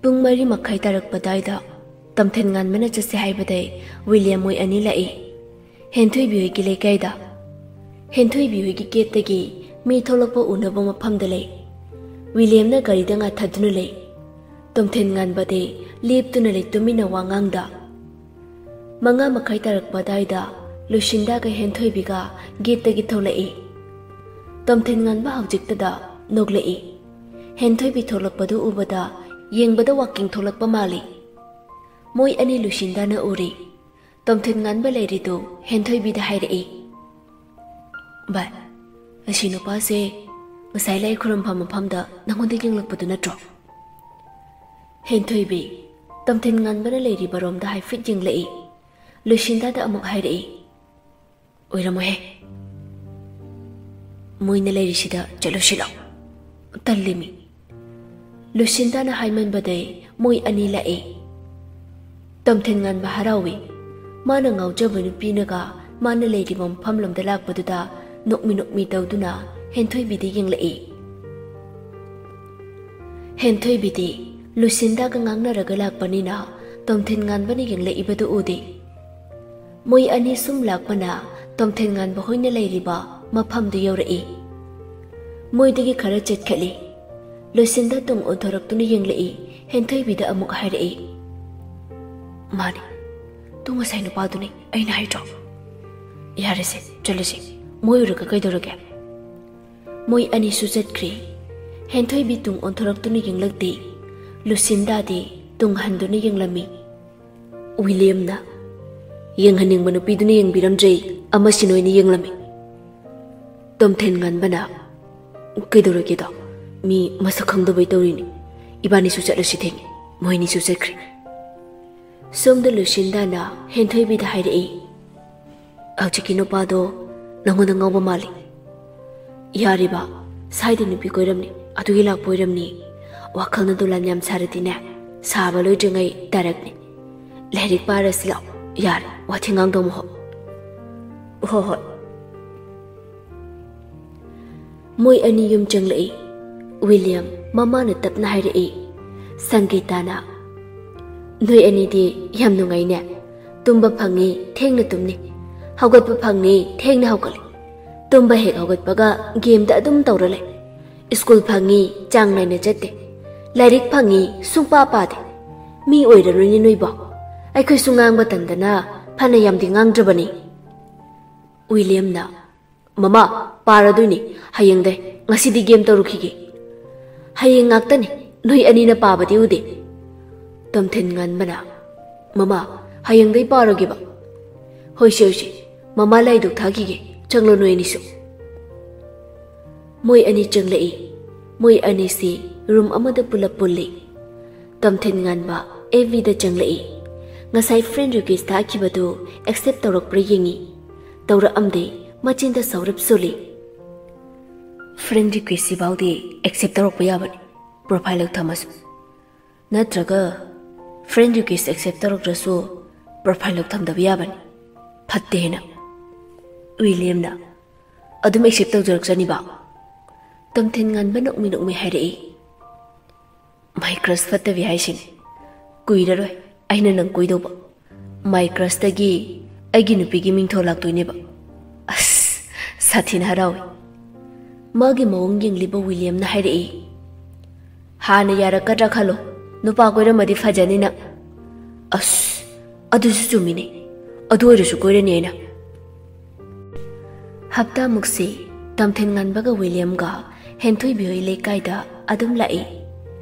ꯄꯨꯡ ꯃꯔꯤ ꯃꯈꯥꯏ ꯇꯥꯔꯛꯄ ꯑꯗꯥꯏꯗ ꯇꯣꯝꯊꯤꯟ ꯉꯥꯟꯕꯅ ꯆꯠꯁꯦ ꯍꯥꯏꯕꯗꯩ ꯋꯤꯂꯤꯌꯝ ꯃꯣꯏ ꯑꯅꯤ ꯂꯥꯛꯏ꯫ ꯍꯦꯟꯊꯣꯏꯕꯤ ꯍꯣꯏꯒꯤ ꯂꯩꯀꯥꯏꯗ꯫ ꯍꯦꯟꯊꯣꯏꯕꯤ ꯍꯣꯏꯒꯤ ꯒꯦꯠꯇꯒꯤ ꯃꯤ ꯊꯣꯛꯂꯛꯄ ꯎꯅꯕ ꯃꯐꯝꯗ ꯂꯩ꯫ ꯋꯤꯂꯤꯌꯝꯅ ꯒꯥꯔꯤꯗ ꯉꯥꯊꯗꯨꯅ ꯂꯩ꯫ ꯇꯣꯝꯊꯤꯟ ꯉꯥꯟꯕꯗꯤ ꯂꯦꯞꯇꯨꯅ ꯂꯩ, ꯇꯨꯃꯤꯟꯅ ꯋꯥ ꯉꯥꯡꯗ꯫ ꯃꯉꯥ ꯃꯈꯥꯏ ꯇꯥꯔꯛꯄ ꯑꯗꯥꯏꯗ ꯂꯨꯁꯤꯟꯗꯥꯒ ꯍꯦꯟꯊꯣꯏꯕꯤꯒ ꯒꯦꯠꯇꯒꯤ ꯊꯣꯛꯂꯛꯏ꯫ ꯇꯣꯝꯊꯤꯟ ꯉꯥꯟꯕ ꯍꯧꯖꯤꯛꯇꯗ ꯅꯣꯛꯂꯛꯏ꯫ ꯍꯦꯟꯊꯣꯏꯕꯤ ꯊꯣꯛꯂꯛꯄꯗꯨ ꯎꯕꯗ ꯌꯦꯡꯕꯗ ꯋꯥꯀꯤꯡ ꯊꯣꯛꯂꯛꯄ ꯃꯥꯜꯂꯤ꯫ ꯃꯣꯏ ꯑꯅꯤ ꯂꯨꯁꯤꯟꯗꯥꯅ ꯎꯔꯤ꯫ ꯇꯣꯝꯊꯤꯟ ꯉꯥꯟꯕ ꯂꯩꯔꯤꯗꯨ ꯍꯦꯟꯊꯣꯏꯕꯤꯗ ꯍꯥꯏꯔꯛꯏ, "ꯚꯥꯏ, ꯑꯁꯤ ꯅꯨꯄꯥꯁꯦ ꯉꯁꯥꯏ ꯂꯥꯏ ꯈꯨꯔꯨꯝꯐꯝ ꯃꯐꯝꯗ ꯅꯪꯉꯣꯟꯗ ꯌꯦꯡꯂꯛꯄꯗꯨ ꯅꯠꯇ꯭ꯔꯣ?" ꯍꯦꯟꯊꯣꯏꯕꯤ ꯇꯣꯝꯊꯤꯟ ꯉꯥꯟꯕꯅ ꯂꯩꯔꯤꯕ ꯔꯣꯝꯗ ꯍꯥꯏꯐꯦꯠ ꯌꯦꯡꯂꯛꯏ꯫ ꯂꯨꯁꯤꯟꯗꯥꯗ ꯑꯃꯨꯛ ꯍꯥꯏꯔꯛꯏ, "ꯑꯣꯏꯔꯝꯃꯣꯏꯍꯦ꯫ ꯃꯣꯏꯅ ꯂꯩꯔꯤꯁꯤꯗ ꯆꯠꯂꯨꯁꯤ ꯂꯥꯎ꯫ ꯇꯜꯂꯤꯃꯤ"꯫ ꯂꯨꯁꯤꯟꯗꯥꯅ ꯍꯥꯏꯃꯟꯕꯗꯩ ꯃꯣꯏ ꯑꯅꯤ ꯂꯥꯛꯏ꯫ ꯇꯣꯝꯊꯤꯟ ꯉꯥꯟꯕ ꯍꯔꯥꯎꯏ꯫ ꯃꯥꯅ ꯉꯥꯎꯖꯕ ꯅꯨꯄꯤꯅꯒ ꯃꯥꯅ ꯂꯩꯔꯤꯕ ꯃꯐꯝꯂꯣꯝꯗ ꯂꯥꯛꯄꯗꯨꯗ ꯅꯣꯛꯃꯤ ꯅꯣꯛꯃꯤ ꯇꯧꯗꯨꯅ ꯍꯦꯟꯊꯣꯏꯕꯤꯗ ꯌꯦꯡꯂꯛꯏ꯫ ꯍꯦꯟꯊꯣꯏꯕꯤꯗꯤ ꯂꯨꯁꯤꯟꯗꯥꯒ ꯉꯥꯡꯅꯔꯒ ꯂꯥꯛꯄꯅꯤꯅ ꯇꯣꯝꯊꯤꯟ ꯉꯥꯟꯕꯅ ꯌꯦꯡꯂꯛꯏꯕꯗꯨ ꯎꯗꯦ꯫ ꯃꯣꯏ ꯑꯅꯤ ꯁꯨꯝ ꯂꯥꯛꯄꯅ ꯇꯣꯝꯊꯤꯟ ꯉꯥꯟꯕ ꯍꯣꯏꯅ ꯂꯩꯔꯤꯕ ꯃꯐꯝꯗꯨ ꯌꯧꯔꯛꯏ꯫ ꯃꯣꯏꯗꯒꯤ ꯈꯔ ꯆꯠꯈꯠꯂꯤ꯫ ꯂꯨꯁꯤꯟꯗꯥ ꯇꯨꯡ ꯑꯣꯟꯊꯣꯔꯛꯇꯨꯅ ꯌꯦꯡꯂꯛꯏ꯫ ꯍꯦꯟꯊꯣꯏꯕꯤꯗ ꯑꯃꯨꯛ ꯍꯥꯏꯔꯛꯏ, "ꯃꯥꯅꯤ, ꯇꯨ ꯉꯁꯥꯏ ꯅꯨꯄꯥꯗꯨꯅꯤ ꯑꯩꯅ ꯍꯥꯏꯗ꯭ꯔꯣ? ꯌꯥꯔꯦꯁꯦ, ꯆꯠꯂꯁꯤ꯫ ꯃꯣꯏ ꯎꯔꯒ ꯀꯩꯗꯧꯔꯒꯦ?" ꯃꯣꯏ ꯑꯅꯤꯁꯨ ꯆꯠꯈ꯭ꯔꯤ꯫ ꯍꯦꯟꯊꯣꯏꯕꯤ ꯇꯨꯡ ꯑꯣꯟꯊꯣꯔꯛꯇꯨꯅ ꯌꯦꯡꯂꯛꯇꯦ꯫ ꯂꯨꯁꯤꯟꯗꯥꯗꯤ ꯇꯨꯡ ꯍꯟꯗꯨꯅ ꯌꯦꯡꯂꯝꯃꯤ꯫ ꯋꯤꯂꯤꯌꯝꯅ ꯌꯦꯡꯍꯟꯅꯤꯡꯕ ꯅꯨꯄꯤꯗꯨꯅ ꯌꯦꯡꯕꯤꯔꯝꯗ꯭ꯔꯦ, ꯑꯃꯁꯤꯅ ꯑꯣꯏꯅ ꯌꯦꯡꯂꯝꯃꯤ꯫ ꯇꯣꯝꯊꯤꯟ ꯉꯥꯟꯕꯅ, "ꯀꯩꯗꯧꯔꯒꯦꯗꯣ? ꯃꯤ ꯃꯁꯛ ꯈꯪꯗꯕꯩ ꯇꯧꯔꯤꯅꯤ꯫ ꯏꯕꯥꯅꯤꯁꯨ ꯆꯠꯂꯁꯤ ꯊꯦꯡꯉꯦ"꯫ ꯃꯣꯏꯅꯤꯁꯨ ꯆꯠꯈ꯭ꯔꯦ꯫ ꯁꯣꯝꯗ ꯂꯨꯁꯤꯟꯗꯥꯅ ꯍꯦꯟꯊꯣꯏꯕꯤꯗ ꯍꯥꯏꯔꯛꯏ, "ꯍꯧꯖꯤꯛꯀꯤ ꯅꯨꯄꯥꯗꯣ ꯅꯪꯉꯣꯟꯗ ꯉꯥꯎꯕ ꯃꯥꯜꯂꯤ꯫ ꯌꯥꯔꯤꯕ, ꯁꯥꯏꯗ ꯅꯨꯄꯤ ꯀꯣꯏꯔꯝꯅꯤ, ꯑꯗꯨꯒꯤ ꯂꯥꯛꯄ ꯑꯣꯏꯔꯝꯅꯤ꯫ ꯋꯥꯈꯜꯅ ꯗꯣꯂꯥꯟ ꯌꯥꯝ ꯁꯥꯔꯗꯤꯅꯦ, ꯁꯥꯕ ꯂꯣꯏꯗ꯭ꯔꯤꯉꯩ ꯗꯥꯏꯔꯦꯛꯅꯤ꯫ ꯂꯥꯏꯔꯤꯛ ꯄꯥꯔꯁꯤ ꯂꯥꯛꯑꯣ"꯫ ꯌꯥꯔꯦ, ꯋꯥꯊꯤ ꯉꯥꯡꯗꯧ ꯃꯍꯨꯠ꯫ "ꯍꯣꯏ, ꯍꯣꯏ꯫" ꯃꯣꯏ ꯑꯅꯤ ꯌꯨꯝ ꯆꯪꯂꯛꯏ꯫ ꯋꯤꯂꯤꯌꯝ ꯃꯃꯥꯅ ꯇꯞꯅ ꯍꯥꯏꯔꯛꯏ꯫ ꯁꯪꯒꯤꯇꯥꯅ, "ꯅꯣꯏ ꯑꯅꯤꯗꯤ ꯌꯥꯝ ꯅꯨꯡꯉꯥꯏꯅꯦ꯫ ꯇꯨꯝꯕ ꯐꯪꯉꯤ, ꯊꯦꯡꯅ ꯇꯨꯝꯅꯤ꯫ ꯍꯧꯒꯠꯄ ꯐꯪꯉꯤ, ꯊꯦꯡꯅ ꯍꯧꯒꯠꯂꯤ꯫ ꯇꯨꯝꯕ ꯍꯦꯛ ꯍꯧꯒꯠꯄꯒ ꯒꯦꯝꯗ ꯑꯗꯨꯝ ꯇꯧꯔ ꯂꯩ꯫ ꯁ꯭ꯀꯨꯜ ꯐꯪꯉꯤ, ꯆꯥꯡ ꯅꯥꯏꯅ ꯆꯠꯇꯦ꯫ ꯂꯥꯏꯔꯤꯛ ꯐꯪꯉꯤ, ꯁꯨꯡꯄꯥ ꯄꯥꯗꯦ꯫ ꯃꯤ ꯑꯣꯏꯔꯔꯣꯏꯅꯦ ꯅꯣꯏꯕꯣ꯫ ꯑꯩꯈꯣꯏꯁꯨ ꯉꯥꯡꯕ ꯇꯟꯗꯅ ꯐꯅ ꯌꯥꯝꯗꯤ ꯉꯥꯡꯗ꯭ꯔꯕꯅꯤ꯫" ꯋꯤꯂꯤꯌꯝꯅ, "ꯃꯃꯥ, ꯄꯥꯔꯗꯣꯏꯅꯤ꯫ ꯍꯌꯦꯡꯗꯩ꯫ ꯉꯁꯤꯗꯤ ꯒꯦꯝ ꯇꯧꯔꯨꯈꯤꯒꯦ꯫" "ꯍꯌꯦꯡ ꯉꯥꯛꯇꯅꯤ꯫ ꯅꯣꯏ ꯑꯅꯤꯅ ꯄꯥꯕꯗꯤ ꯎꯗꯦ꯫" ꯇꯣꯝꯊꯤꯟ ꯉꯟꯕꯅ, "ꯃꯃꯥ, ꯍꯌꯦꯡꯗꯩ ꯄꯥꯔꯒꯦꯕ꯫" "ꯍꯣꯏꯁꯦ, ꯍꯣꯏꯁꯦ꯫ ꯃꯃꯥ ꯂꯥꯏꯗꯨꯛ ꯊꯥꯈꯤꯒꯦ꯫ ꯆꯪꯂꯣ ꯅꯣꯏ ꯑꯅꯤꯁꯨ꯫" ꯃꯣꯏ ꯑꯅꯤ ꯆꯪꯂꯛꯏ꯫ ꯃꯣꯏ ꯑꯅꯤꯁꯤ ꯔꯨꯝ ꯑꯃꯗ ꯄꯨꯂꯞ ꯄꯨꯜꯂꯤ꯫ ꯇꯣꯝꯊꯤꯟ ꯉꯟꯕ ꯑꯦꯐ ꯕꯤꯗ ꯆꯪꯂꯛꯏ꯫ ꯉꯁꯥꯏ ꯐ꯭ꯔꯦꯟ ꯔꯤꯀ꯭ꯋꯦꯁ ꯊꯥꯈꯤꯕꯗꯨ ꯑꯦꯛꯁꯦꯞ ꯇꯧꯔꯛꯄ꯭ꯔꯥ ꯌꯦꯡꯉꯤ꯫ ꯇꯧꯔꯛꯑꯝꯗꯦ꯫ ꯃꯆꯤꯟꯗ ꯁꯧꯔꯞ ꯁꯣꯜꯂꯤ꯫ "ꯐ꯭ꯔꯦꯟ ꯔꯤꯀ꯭ꯋꯦꯁꯁꯤꯐꯥꯎꯗꯤ ꯑꯦꯛꯁꯦꯞ ꯇꯧꯔꯛꯄ ꯌꯥꯕꯅꯤ, ꯄ꯭ꯔꯣꯐꯥꯏꯜ ꯂꯧꯊꯝꯃꯁꯨ꯫ ꯅꯠꯇ꯭ꯔꯒ ꯐ꯭ꯔꯦꯟ ꯔꯤꯀ꯭ꯋꯦꯁ ꯑꯦꯛꯁꯦꯞ ꯇꯧꯔꯛꯇ꯭ꯔꯁꯨ ꯄ꯭ꯔꯣꯐꯥꯏꯜ ꯂꯧꯊꯝꯗꯕ ꯌꯥꯕꯅꯤ꯫ ꯐꯠꯇꯦ ꯍꯦꯟꯅ꯫" ꯋꯤꯂꯤꯌꯝꯅ, "ꯑꯗꯨꯝ ꯑꯦꯛꯁꯦꯞ ꯇꯧꯖꯔꯛꯆꯅꯤꯕ?" ꯇꯣꯝꯊꯤꯟ ꯉꯟꯕ ꯅꯣꯛꯃꯤ ꯅꯣꯛꯃꯤ ꯍꯥꯏꯔꯛꯏ꯫ "ꯃꯥꯏ ꯀ꯭ꯔꯁ ꯐꯠꯇꯕꯤ ꯍꯥꯏꯁꯤꯅꯤ꯫ ꯀꯨꯏꯔꯔꯣꯏ ꯑꯩꯅ ꯅꯪ ꯀꯣꯏꯗꯧꯕ꯫ ꯃꯥꯏ ꯀ꯭ꯔꯁꯇꯒꯤ ꯑꯩꯒꯤ ꯅꯨꯄꯤꯒꯤ ꯃꯤꯡꯊꯣꯜ ꯂꯥꯛꯇꯣꯏꯅꯦꯕ꯫" ꯑꯁ, ꯁꯥꯊꯤꯅ ꯍꯔꯥꯎꯏ꯫ ꯃꯥꯒꯤ ꯃꯑꯣꯡ ꯌꯦꯡꯂꯤꯕ ꯋꯤꯂꯤꯌꯝꯅ ꯍꯥꯏꯔꯛꯏ, "ꯍꯥꯟꯅ ꯌꯥꯔꯛꯀꯗ꯭ꯔꯥ ꯈꯜꯂꯣ, ꯅꯨꯄꯥ ꯀꯣꯏꯔꯝꯃꯗꯤ ꯐꯖꯅꯤ ꯅꯪ꯫" ꯑꯁ, ꯑꯗꯨꯁꯨ ꯆꯨꯝꯃꯤꯅꯦ꯫ ꯑꯗꯨ ꯑꯣꯏꯔꯁꯨ ꯀꯣꯏꯔꯅꯤ ꯑꯩꯅ꯫ ꯍꯞꯇꯥꯃꯨꯛꯁꯤ ꯇꯣꯝꯊꯤꯟ ꯉꯟꯕꯒ ꯋꯤꯂꯤꯌꯝꯒ ꯍꯦꯟꯊꯣꯏꯕꯤ ꯍꯣꯏ ꯂꯩꯀꯥꯏꯗ ꯑꯗꯨꯝ ꯂꯥꯛꯏ꯫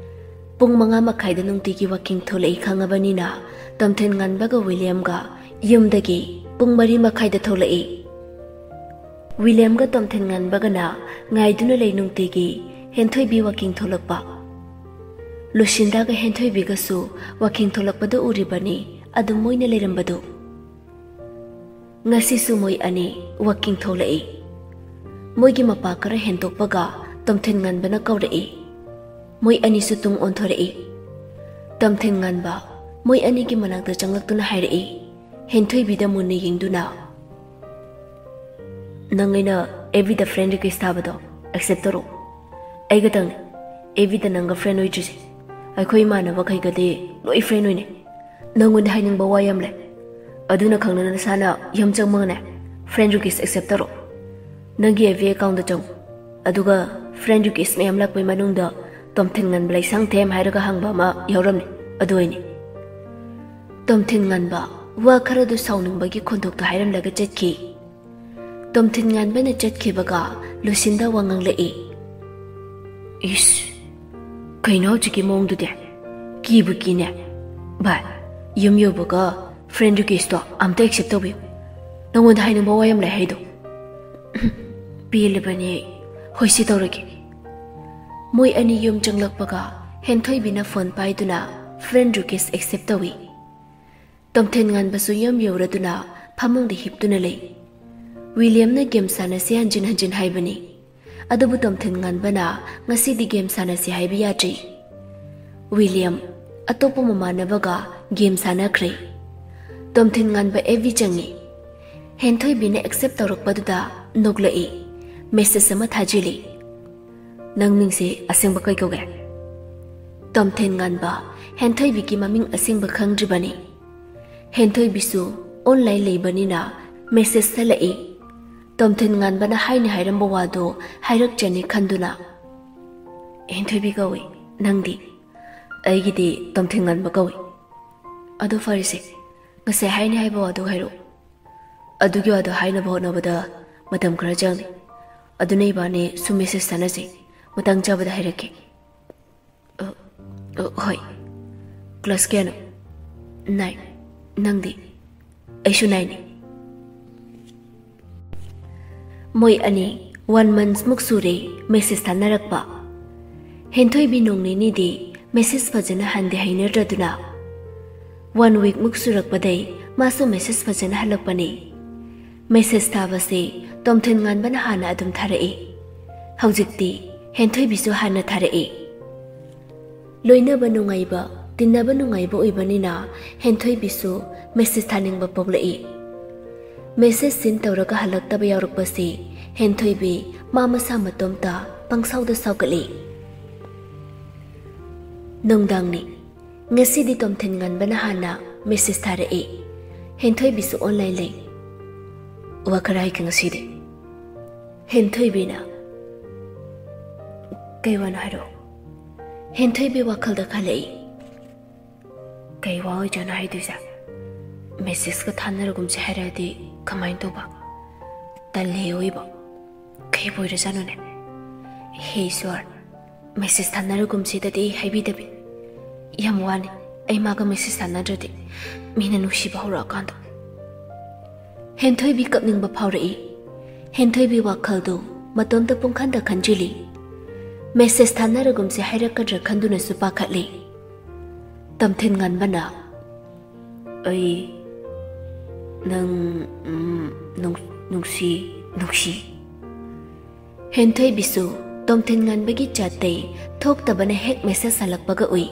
ꯄꯨꯡ ꯃꯉꯥ ꯃꯈꯥꯏꯗ ꯅꯨꯡꯇꯤꯒꯤ ꯋꯥꯀꯤꯡ ꯊꯣꯛꯂꯛꯏ ꯈꯪꯉꯕꯅꯤꯅ ꯇꯣꯝꯊꯤꯟ ꯉꯟꯕꯒ ꯋꯤꯂꯤꯌꯝꯒ ꯌꯨꯝꯗꯒꯤ ꯄꯨꯡ ꯃꯔꯤ ꯃꯈꯥꯏꯗ ꯊꯣꯛꯂꯛꯏ꯫ ꯋꯤꯂꯤꯌꯝꯒ ꯇꯣꯝꯊꯤꯟ ꯉꯟꯕꯒꯅ ꯉꯥꯏꯗꯨꯅ ꯂꯩ ꯅꯨꯡꯇꯤꯒꯤ ꯍꯦꯟꯊꯣꯏꯕꯤ ꯋꯥꯀꯤꯡ ꯊꯣꯛꯂꯛꯄ꯫ ꯂꯨꯁꯤꯟꯗꯥꯒ ꯍꯦꯟꯊꯣꯏꯕꯤꯒꯁꯨ ꯋꯥꯀꯤꯡ ꯊꯣꯛꯂꯛꯄꯗ ꯎꯔꯤꯕꯅꯤ ꯑꯗꯨꯝ ꯃꯣꯏꯅ ꯂꯩꯔꯝꯕꯗꯨ꯫ ꯉꯁꯤꯁꯨ ꯃꯣꯏ ꯑꯅꯤ ꯋꯥꯀꯤꯡ ꯊꯣꯛꯂꯛꯏ꯫ ꯃꯣꯏꯒꯤ ꯃꯄꯥ ꯈꯔ ꯍꯦꯟꯗꯣꯛꯄꯒ ꯇꯣꯝꯊꯤꯟ ꯉꯟꯕꯅ ꯀꯧꯔꯛꯏ꯫ ꯃꯣꯏ ꯑꯅꯤꯁꯨ ꯇꯨꯡ ꯑꯣꯟꯊꯣꯔꯛꯏ꯫ ꯇꯣꯝꯊꯤꯟ ꯉꯟꯕ ꯃꯣꯏ ꯑꯅꯤꯒꯤ ꯃꯅꯥꯛꯇ ꯆꯪꯂꯛꯇꯨꯅ ꯍꯥꯏꯔꯛꯏ, ꯍꯦꯟꯊꯣꯏꯕꯤꯗ ꯃꯨꯟꯅ ꯌꯦꯡꯗꯨꯅ, "ꯅꯪ ꯑꯩꯅ ꯑꯦꯐ ꯕꯤꯗ ꯐ꯭ꯔꯦꯟ ꯔꯤꯀ꯭ꯋꯦꯁ ꯊꯥꯕꯗꯣ ꯑꯦꯛꯁꯦꯞ ꯇꯧꯔꯛꯑꯣ꯫ ꯑꯩꯒꯇꯪꯅꯦ ꯑꯦꯐ ꯕꯤꯗ ꯅꯪꯒ ꯐ꯭ꯔꯦꯟ ꯑꯣꯏꯗ꯭ꯔꯤꯁꯦ꯫ ꯑꯩꯈꯣꯏ ꯏꯃꯥꯟꯅꯕꯈꯩꯒꯗꯤ ꯂꯣꯏ ꯐ꯭ꯔꯦꯟ ꯑꯣꯏꯅꯩ꯫ ꯅꯪꯉꯣꯟꯗ ꯍꯥꯏꯅꯤꯡꯕ ꯋꯥ ꯌꯥꯝ ꯂꯩ꯫ ꯑꯗꯨꯅ ꯈꯪꯅ ꯅꯁꯥꯅ ꯌꯨꯝ ꯆꯪꯕꯒꯅꯦ ꯐ꯭ꯔꯦꯟ ꯔꯤꯀ꯭ꯋꯦꯁ ꯑꯦꯛꯁꯦꯞ ꯇꯧꯔꯛꯑꯣ꯫ ꯅꯪꯒꯤ ꯑꯦꯐ ꯕꯤ ꯑꯦꯀꯥꯎꯟꯗ ꯆꯪꯉꯨ꯫ ꯑꯗꯨꯒ ꯐ꯭ꯔꯦꯟ ꯔꯤꯀ꯭ꯋꯦꯁ ꯃꯌꯥꯝ ꯂꯥꯛꯄꯩ ꯃꯅꯨꯡꯗ ꯇꯣꯝꯊꯤꯟ ꯉꯟꯕ ꯂꯩꯁꯥꯡꯊꯦꯝ ꯍꯥꯏꯔꯒ ꯍꯪꯕ ꯑꯃ ꯌꯥꯎꯔꯝꯅꯤ, ꯑꯗꯨ ꯑꯩꯅꯤ꯫" ꯇꯣꯝꯊꯤꯟ ꯉꯟꯕ ꯋꯥ ꯈꯔꯗꯨ ꯁꯥꯎꯅꯤꯡꯕꯒꯤ ꯈꯣꯟꯊꯣꯛꯇ ꯍꯥꯏꯔꯝꯂꯒ ꯆꯠꯈꯤ꯫ ꯇꯣꯝꯊꯤꯟ ꯉꯟꯕꯅ ꯆꯠꯈꯤꯕꯒ ꯂꯨꯁꯤꯟꯗ ꯋꯥ ꯉꯥꯡꯂꯛꯏ꯫ "ꯏꯁ, ꯀꯩꯅꯣ ꯍꯧꯖꯤꯛꯀꯤ ꯃꯑꯣꯡꯗꯨꯗꯤ? ꯀꯤꯕꯨ ꯀꯤꯅꯦ꯫ ꯚꯥꯏ, ꯌꯨꯝ ꯌꯧꯕꯒ ꯐ꯭ꯔꯦꯟ ꯔꯤꯀ꯭ꯋꯦꯁꯇꯣ ꯑꯝꯇ ꯑꯦꯛꯁꯦꯞ ꯇꯧꯕꯤꯌꯨ꯫ ꯅꯉꯣꯟꯗ ꯍꯥꯏꯅꯤꯡꯕ ꯋꯥ ꯌꯥꯝ ꯂꯩ ꯍꯥꯏꯗꯣ꯫" "ꯄꯦꯜꯂꯕꯅꯤ ꯑꯩ꯫ ꯍꯣꯏ, ꯁꯤ ꯇꯧꯔꯒꯦ꯫" ꯃꯣꯏ ꯑꯅꯤ ꯌꯨꯝ ꯆꯪꯂꯛꯄꯒ ꯍꯦꯟꯊꯣꯏꯕꯤꯅ ꯐꯣꯟ ꯄꯥꯏꯗꯨꯅ ꯐ꯭ꯔꯦꯟ ꯔꯤꯀ꯭ꯋꯦꯁ ꯑꯦꯛꯁꯦꯞ ꯇꯧꯏ꯫ ꯇꯣꯝꯊꯤꯟ ꯉꯟꯕꯁꯨ ꯌꯨꯝ ꯌꯧꯔꯗꯨꯅ ꯐꯃꯨꯡꯗ ꯍꯤꯞꯇꯨꯅ ꯂꯩ꯫ ꯋꯤꯂꯤꯌꯝꯅ ꯒꯦꯝ ꯁꯥꯟꯅꯁꯤ ꯍꯟꯖꯤꯟ ꯍꯟꯖꯤꯟ ꯍꯥꯏꯕꯅꯤ, ꯑꯗꯨꯕꯨ ꯇꯣꯝꯊꯤꯟ ꯉꯟꯕꯅ ꯉꯁꯤꯗꯤ ꯒꯦꯝ ꯁꯥꯟꯅꯁꯤ ꯍꯥꯏꯕ ꯌꯥꯗ꯭ꯔꯤ꯫ ꯋꯤꯂꯤꯌꯝ ꯑꯇꯣꯞꯄ ꯃꯃꯥꯟꯅꯕꯒ ꯒꯦꯝ ꯁꯥꯟꯅꯈ꯭ꯔꯦ꯫ ꯇꯣꯝꯊꯤꯟ ꯉꯟꯕ ꯑꯦꯐ ꯕꯤ ꯆꯪꯉꯤ꯫ ꯍꯦꯟꯊꯣꯏꯕꯤꯅ ꯑꯦꯛꯁꯦꯞ ꯇꯧꯔꯛꯄꯗꯨꯗ ꯅꯣꯛꯂꯛꯏ꯫ ꯃꯦꯁꯦꯖ ꯑꯃ ꯊꯥꯖꯤꯜꯂꯤ꯫ "ꯅꯪ ꯃꯤꯡꯁꯦ ꯑꯁꯦꯡꯕ ꯀꯩ ꯀꯧꯒꯦ?" ꯇꯣꯝꯊꯤꯟ ꯉꯟꯕ ꯍꯦꯟꯊꯣꯏꯕꯤꯒꯤ ꯃꯃꯤꯡ ꯑꯁꯦꯡꯕ ꯈꯪꯗ꯭ꯔꯤꯕꯅꯤ꯫ ꯍꯦꯟꯊꯣꯏꯕꯤꯁꯨ ꯑꯣꯟꯂꯥꯏꯟ ꯂꯩꯕꯅꯤꯅ ꯃꯦꯁꯦꯖ ꯊꯥꯔꯛꯏ꯫ ꯇꯣꯝꯊꯤꯟ ꯉꯟꯕꯅ ꯍꯥꯏꯅ ꯍꯥꯏꯔꯝꯕ ꯋꯥꯗꯣ ꯍꯥꯏꯔꯛꯆꯅꯤ ꯈꯟꯗꯨꯅ, "ꯍꯦꯟꯊꯣꯏꯕꯤ ꯀꯧꯏ, ꯅꯪꯗꯤ?" "ꯑꯩꯒꯤꯗꯤ ꯇꯣꯝꯊꯤꯟ ꯉꯟꯕ ꯀꯧꯏ꯫" "ꯑꯗꯨ ꯐꯔꯦꯁꯦ, ꯉꯁꯥꯏ ꯍꯥꯏꯅ ꯍꯥꯏꯕ ꯋꯥꯗꯣ ꯍꯥꯏꯔꯛꯑꯣ꯫" "ꯑꯗꯨꯒꯤ ꯋꯥꯗꯣ ꯍꯥꯏꯅꯕ ꯍꯣꯠꯅꯕꯗ ꯃꯇꯝ ꯈꯔ ꯆꯪꯅꯤ꯫ ꯑꯗꯨꯅ ꯏꯕꯥꯅꯤ ꯁꯨꯝ ꯃꯦꯁꯦꯖ ꯊꯥꯅꯁꯤ꯫ ꯃꯇꯥꯡ ꯆꯥꯕꯗ ꯍꯥꯏꯔꯛꯀꯦ꯫" "ꯑ, ꯑ, ꯍꯣꯏ꯫ ꯀ꯭ꯂꯥꯁ ꯀꯌꯥꯅꯣ?" "ꯅꯥꯏꯟ꯫ ꯅꯪꯗꯤ?" "ꯑꯩꯁꯨ ꯅꯥꯏꯟꯅꯤ꯫" ꯃꯣꯏ ꯑꯅꯤ ꯋꯥꯟ ꯃꯟꯊꯃꯨꯛ ꯁꯨꯔꯦ ꯃꯦꯁꯦꯖ ꯊꯥꯅꯔꯛꯄ꯫ ꯍꯦꯟꯊꯣꯏꯕꯤ ꯅꯣꯡ ꯅꯤꯅꯤꯗꯤ ꯃꯦꯁꯦꯖ ꯐꯖꯅ ꯍꯟꯗꯦ ꯍꯩꯅꯗ꯭ꯔꯗꯨꯅ, ꯋꯥꯟ ꯋꯤꯛꯃꯨꯛ ꯁꯨꯔꯛꯄꯗꯩ ꯃꯥꯁꯨ ꯃꯦꯁꯦꯖ ꯐꯖꯅ ꯍꯜꯂꯛꯄꯅꯤ꯫ ꯃꯦꯁꯦꯖ ꯊꯥꯕꯁꯦ ꯇꯣꯝꯊꯤꯟ ꯉꯟꯕꯅ ꯍꯥꯟꯅ ꯑꯗꯨꯝ ꯊꯥꯔꯛꯏ꯫ ꯍꯧꯖꯤꯛꯇꯤ ꯍꯦꯟꯊꯣꯏꯕꯤꯁꯨ ꯍꯥꯟꯅ ꯊꯥꯔꯛꯏ꯫ ꯂꯣꯏꯅꯕ ꯅꯨꯡꯉꯥꯏꯕ ꯇꯤꯟꯅꯕ ꯅꯨꯡꯉꯥꯏꯕ ꯑꯣꯏꯕꯅꯤꯅ ꯍꯦꯟꯊꯣꯏꯕꯤꯁꯨ ꯃꯦꯁꯦꯖ ꯊꯥꯅꯤꯡꯕ ꯄꯣꯛꯂꯛꯏ꯫ ꯃꯦꯁꯦꯖ ꯁꯤꯟ ꯇꯧꯔꯒ ꯍꯜꯂꯛꯇꯕ ꯌꯥꯎꯔꯛꯄꯁꯤ ꯍꯦꯟꯊꯣꯏꯕꯤ ꯃꯥ ꯃꯁꯥ ꯃꯇꯣꯝꯇ ꯄꯪꯁꯥꯎꯗ ꯁꯥꯎꯒꯠꯂꯤ꯫ ꯅꯨꯡꯗꯥꯡꯅꯤ꯫ ꯉꯁꯤꯗꯤ ꯇꯣꯝꯊꯤꯟ ꯉꯟꯕꯅ ꯍꯥꯟꯅ ꯃꯦꯁꯦꯖ ꯊꯥꯔꯛꯏ꯫ ꯍꯦꯟꯊꯣꯏꯕꯤꯁꯨ ꯑꯣꯟꯂꯥꯏꯟ ꯂꯩ꯫ "ꯋꯥ ꯈꯔ ꯍꯥꯏꯒꯦ ꯉꯁꯤꯗꯤ꯫" ꯍꯦꯟꯊꯣꯏꯕꯤꯅ, "ꯀꯩ ꯋꯥꯅꯣ ꯍꯥꯏꯔꯛꯑꯣ꯫" ꯍꯦꯟꯊꯣꯏꯕꯤ ꯋꯥꯈꯜꯗ ꯈꯜꯂꯛꯏ꯫ "ꯀꯩ ꯋꯥ ꯑꯣꯏꯖꯥꯠꯅꯣ ꯍꯥꯏꯗꯣꯏꯁꯦ? ꯃꯦꯁꯦꯖꯀ ꯊꯥꯅꯔꯒꯨꯝꯁꯦ ꯍꯥꯏꯔꯛꯑꯗꯤ ꯀꯃꯥꯏꯅ ꯇꯧꯕ? ꯇꯜꯂꯦ ꯑꯣꯏꯕ꯫ ꯀꯩꯕꯨ ꯑꯣꯏꯔꯖꯥꯠꯅꯣꯅꯦ? ꯍꯦ ꯏꯁ꯭ꯋꯔ, ꯃꯦꯁꯦꯖ ꯊꯥꯅꯔꯒꯨꯝꯁꯤꯗꯗꯤ ꯍꯥꯏꯕꯤꯗꯕꯤ꯫ ꯌꯥꯝ ꯋꯥꯅꯤ ꯑꯩ ꯃꯥꯒ ꯃꯦꯁꯦꯖ ꯊꯥꯅꯗ꯭ꯔꯗꯤ, ꯃꯤꯅ ꯅꯨꯡꯁꯤꯕ ꯍꯧꯔꯛꯑꯀꯥꯟꯗ꯫" ꯍꯦꯟꯊꯣꯏꯕꯤ ꯀꯞꯅꯤꯡꯕ ꯐꯥꯎꯔꯛꯏ꯫ ꯍꯦꯟꯊꯣꯏꯕꯤ ꯋꯥꯈꯜꯗꯨ ꯃꯇꯣꯝꯇ ꯄꯨꯡꯈꯟꯗ ꯈꯟꯖꯤꯜꯂꯤ꯫ ꯃꯦꯁꯦꯖ ꯊꯥꯅꯔꯒꯨꯝꯁꯦ ꯍꯥꯏꯔꯛꯀꯗ꯭ꯔꯥ ꯈꯟꯗꯨꯅꯁꯨ ꯄꯥꯈꯠꯂꯤ꯫ ꯇꯣꯝꯊꯤꯟ ꯉꯟꯕꯅ, "ꯑꯩ ꯅꯪ, ꯎꯝ, ꯅꯨꯡ-, ꯅꯨꯡꯁꯤ, ꯅꯨꯡꯁꯤ꯫" ꯍꯦꯟꯊꯣꯏꯕꯤꯁꯨ ꯇꯣꯝꯊꯤꯟ ꯉꯟꯕꯒꯤ ꯆꯥꯠꯇꯩ ꯊꯣꯛꯇꯕꯅ ꯍꯦꯛ ꯃꯦꯁꯦꯖ ꯍꯜꯂꯛꯄꯒ ꯎꯏ꯫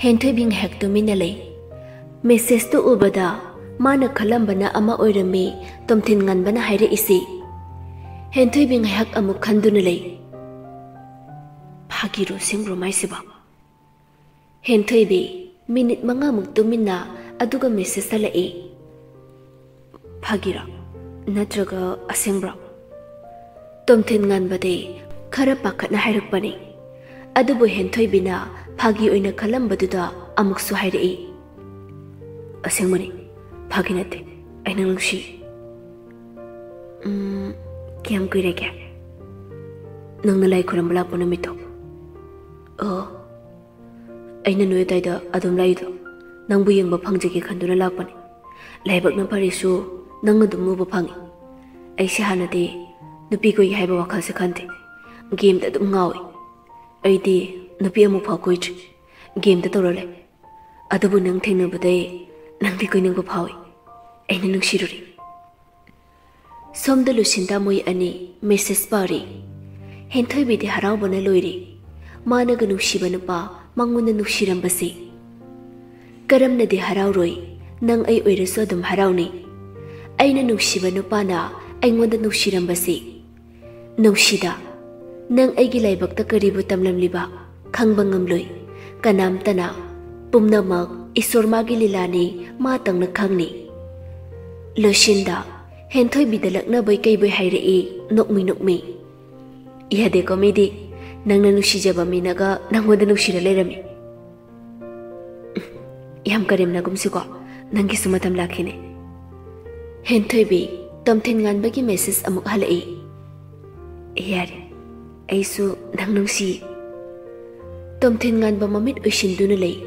ꯍꯦꯟꯊꯣꯏꯕꯤ ꯉꯥꯏꯍꯥꯛ ꯇꯨꯃꯤꯟꯅ ꯂꯩ꯫ ꯃꯦꯁꯦꯖꯇꯨ ꯎꯕꯗ ꯃꯥꯅ ꯈꯜꯂꯝꯕꯅ ꯑꯃ ꯑꯣꯏꯔꯝꯃꯤ ꯇꯣꯝꯊꯤꯟ ꯉꯟꯕꯅ ꯍꯥꯏꯔꯛꯏꯁꯤ꯫ ꯍꯦꯟꯊꯣꯏꯕꯤ ꯉꯥꯏꯍꯥꯛ ꯑꯃꯨꯛ ꯈꯟꯗꯨꯅ ꯂꯩ꯫ ꯐꯥꯒꯤꯔꯣ ꯑꯁꯦꯡꯕ꯭ꯔꯣ ꯃꯥꯏꯁꯤꯕꯣ? ꯍꯦꯟꯊꯣꯏꯕꯤ ꯃꯤꯅꯤꯠ ꯃꯉꯥꯃꯨꯛ ꯇꯨꯃꯤꯟꯅ, ꯑꯗꯨꯒ ꯃꯦꯁꯦꯖ ꯍꯜꯂꯛꯏ꯫ ꯐꯥꯒꯤꯔꯣ? ꯅꯠꯇ꯭ꯔꯒ ꯑꯁꯦꯡꯕ꯭ꯔꯣ? ꯇꯣꯝꯊꯤꯟ ꯉꯟꯕꯗꯤ ꯈꯔ ꯄꯥꯈꯠꯅ ꯍꯥꯏꯔꯛꯄꯅꯤ꯫ ꯑꯗꯨꯕꯨ ꯍꯦꯟꯊꯣꯏꯕꯤꯅ ꯐꯥꯒꯤ ꯑꯣꯏꯅ ꯈꯜꯂꯝꯕꯗꯨꯗ ꯑꯃꯨꯛꯁꯨ ꯍꯥꯏꯔꯛꯏ꯫ "ꯑꯁꯦꯡꯕꯅꯤ, ꯐꯥꯒꯤ ꯅꯠꯇꯦ, ꯑꯩ ꯅꯪ ꯅꯨꯡꯁꯤ꯫" "ꯎꯝ, ꯀꯌꯥꯝ ꯀꯨꯏꯔꯒꯦ?" "ꯅꯪꯅ ꯂꯥꯏ ꯈꯨꯔꯨꯝꯕ ꯂꯥꯛꯄ ꯅꯨꯃꯤꯠꯇꯣ꯫" "ꯑꯣ, ꯑꯩꯅ ꯅꯣꯏ ꯑꯗꯥꯏꯗ ꯑꯗꯨꯝ ꯂꯥꯛꯏꯗꯣ ꯅꯪꯕꯨ ꯌꯦꯡꯕ ꯐꯪꯖꯒꯦ ꯈꯟꯗꯨꯅ ꯂꯥꯛꯄꯅꯤ꯫ ꯂꯥꯏꯕꯛꯅ ꯐꯔꯤꯁꯨ ꯅꯪ ꯑꯗꯨꯝ ꯎꯕ ꯐꯪꯉꯤ꯫ ꯑꯩꯁꯦ ꯍꯥꯟꯅꯗꯤ ꯅꯨꯄꯤ ꯀꯣꯏꯒꯦ ꯍꯥꯏꯕ ꯋꯥꯈꯜꯁꯦ ꯈꯟꯗꯦ꯫ ꯒꯦꯝꯗ ꯑꯗꯨꯝ ꯉꯥꯎꯏ꯫ ꯑꯩꯗꯤ ꯅꯨꯄꯤ ꯑꯃꯨꯛ ꯐꯥꯎ ꯀꯣꯏꯗ꯭ꯔꯤ꯫ ꯒꯦꯝꯗ ꯇꯧꯔ ꯂꯩ꯫ ꯑꯗꯨꯕꯨ ꯅꯪ ꯊꯦꯡꯅꯕꯗꯩ ꯅꯪꯗꯤ ꯀꯣꯏꯅꯤꯡꯕ ꯐꯥꯎꯏ꯫ ꯑꯩꯅ ꯅꯨꯡꯁꯤꯔꯨꯔꯦ꯫" ꯁꯣꯝꯗ ꯂꯨꯁꯤꯟꯗ ꯃꯣꯏ ꯑꯅꯤ ꯃꯦꯁꯦꯖ ꯄꯥꯔꯤ꯫ ꯍꯦꯟꯊꯣꯏꯕꯤꯗꯤ ꯍꯔꯥꯎꯕꯅ ꯂꯣꯏꯔꯤ꯫ ꯃꯥꯅꯒ ꯅꯨꯡꯁꯤꯕ ꯅꯨꯄꯥ ꯃꯉꯣꯟꯗ ꯅꯨꯡꯁꯤꯔꯝꯕꯁꯤ꯫ ꯀꯔꯝꯅꯗꯤ ꯍꯔꯥꯎꯔꯣꯏ? ꯅꯪ ꯑꯩ ꯑꯣꯏꯔꯁꯨ ꯑꯗꯨꯝ ꯍꯔꯥꯎꯅꯤ꯫ ꯑꯩꯅ ꯅꯨꯡꯁꯤꯕ ꯅꯨꯄꯥꯅ ꯑꯩꯉꯣꯟꯗ ꯅꯨꯡꯁꯤꯔꯝꯕꯁꯤ꯫ ꯅꯨꯡꯁꯤꯗ, ꯅꯪ ꯑꯩꯒꯤ ꯂꯥꯏꯕꯛꯇ ꯀꯔꯤꯕꯨ ꯇꯝꯂꯝꯂꯤꯕ ꯈꯪꯕ ꯉꯝꯂꯣꯏ꯫ ꯀꯅꯥꯝꯇꯅ꯫ ꯄꯨꯝꯅꯃꯛ ꯏꯁꯣꯔ ꯃꯥꯒꯤ ꯂꯤꯂꯥꯅꯤ, ꯃꯥꯇꯪꯅ ꯈꯪꯅꯤ꯫ ꯂꯣꯏꯁꯤꯟꯗ ꯍꯦꯟꯊꯣꯏꯕꯤꯗ ꯂꯛꯅꯕꯩ ꯀꯩꯕꯩ ꯍꯥꯏꯔꯛꯏ, ꯅꯣꯛꯃꯤ ꯅꯣꯛꯃꯤ꯫ ꯌꯥꯗꯦꯀꯣ ꯃꯤꯗꯤ, ꯅꯪꯅ ꯅꯨꯡꯁꯤꯖꯕ ꯃꯤꯅꯒ ꯅꯪꯉꯣꯟꯗ ꯅꯨꯡꯁꯤꯔ ꯂꯩꯔꯝꯃꯤ꯫ ꯌꯥꯝ ꯀꯔꯦꯝꯅꯒꯨꯝꯁꯤꯀꯣ, ꯅꯪꯒꯤꯁꯨ ꯃꯇꯝ ꯂꯥꯛꯈꯤꯅꯦ꯫ ꯍꯦꯟꯊꯣꯏꯕꯤ, ꯇꯣꯝꯊꯤꯟ ꯉꯥꯟꯕꯒꯤ ꯃꯦꯁꯦꯖ ꯑꯃꯨꯛ ꯍꯜꯂꯛꯏ꯫ ꯌꯥꯔꯦ, ꯑꯩꯁꯨ ꯅꯪ ꯅꯨꯡꯁꯤ꯫ ꯇꯣꯝꯊꯤꯟ ꯉꯥꯟꯕ ꯃꯃꯤꯠ ꯎꯏꯁꯤꯟꯗꯨꯅ ꯂꯩ꯫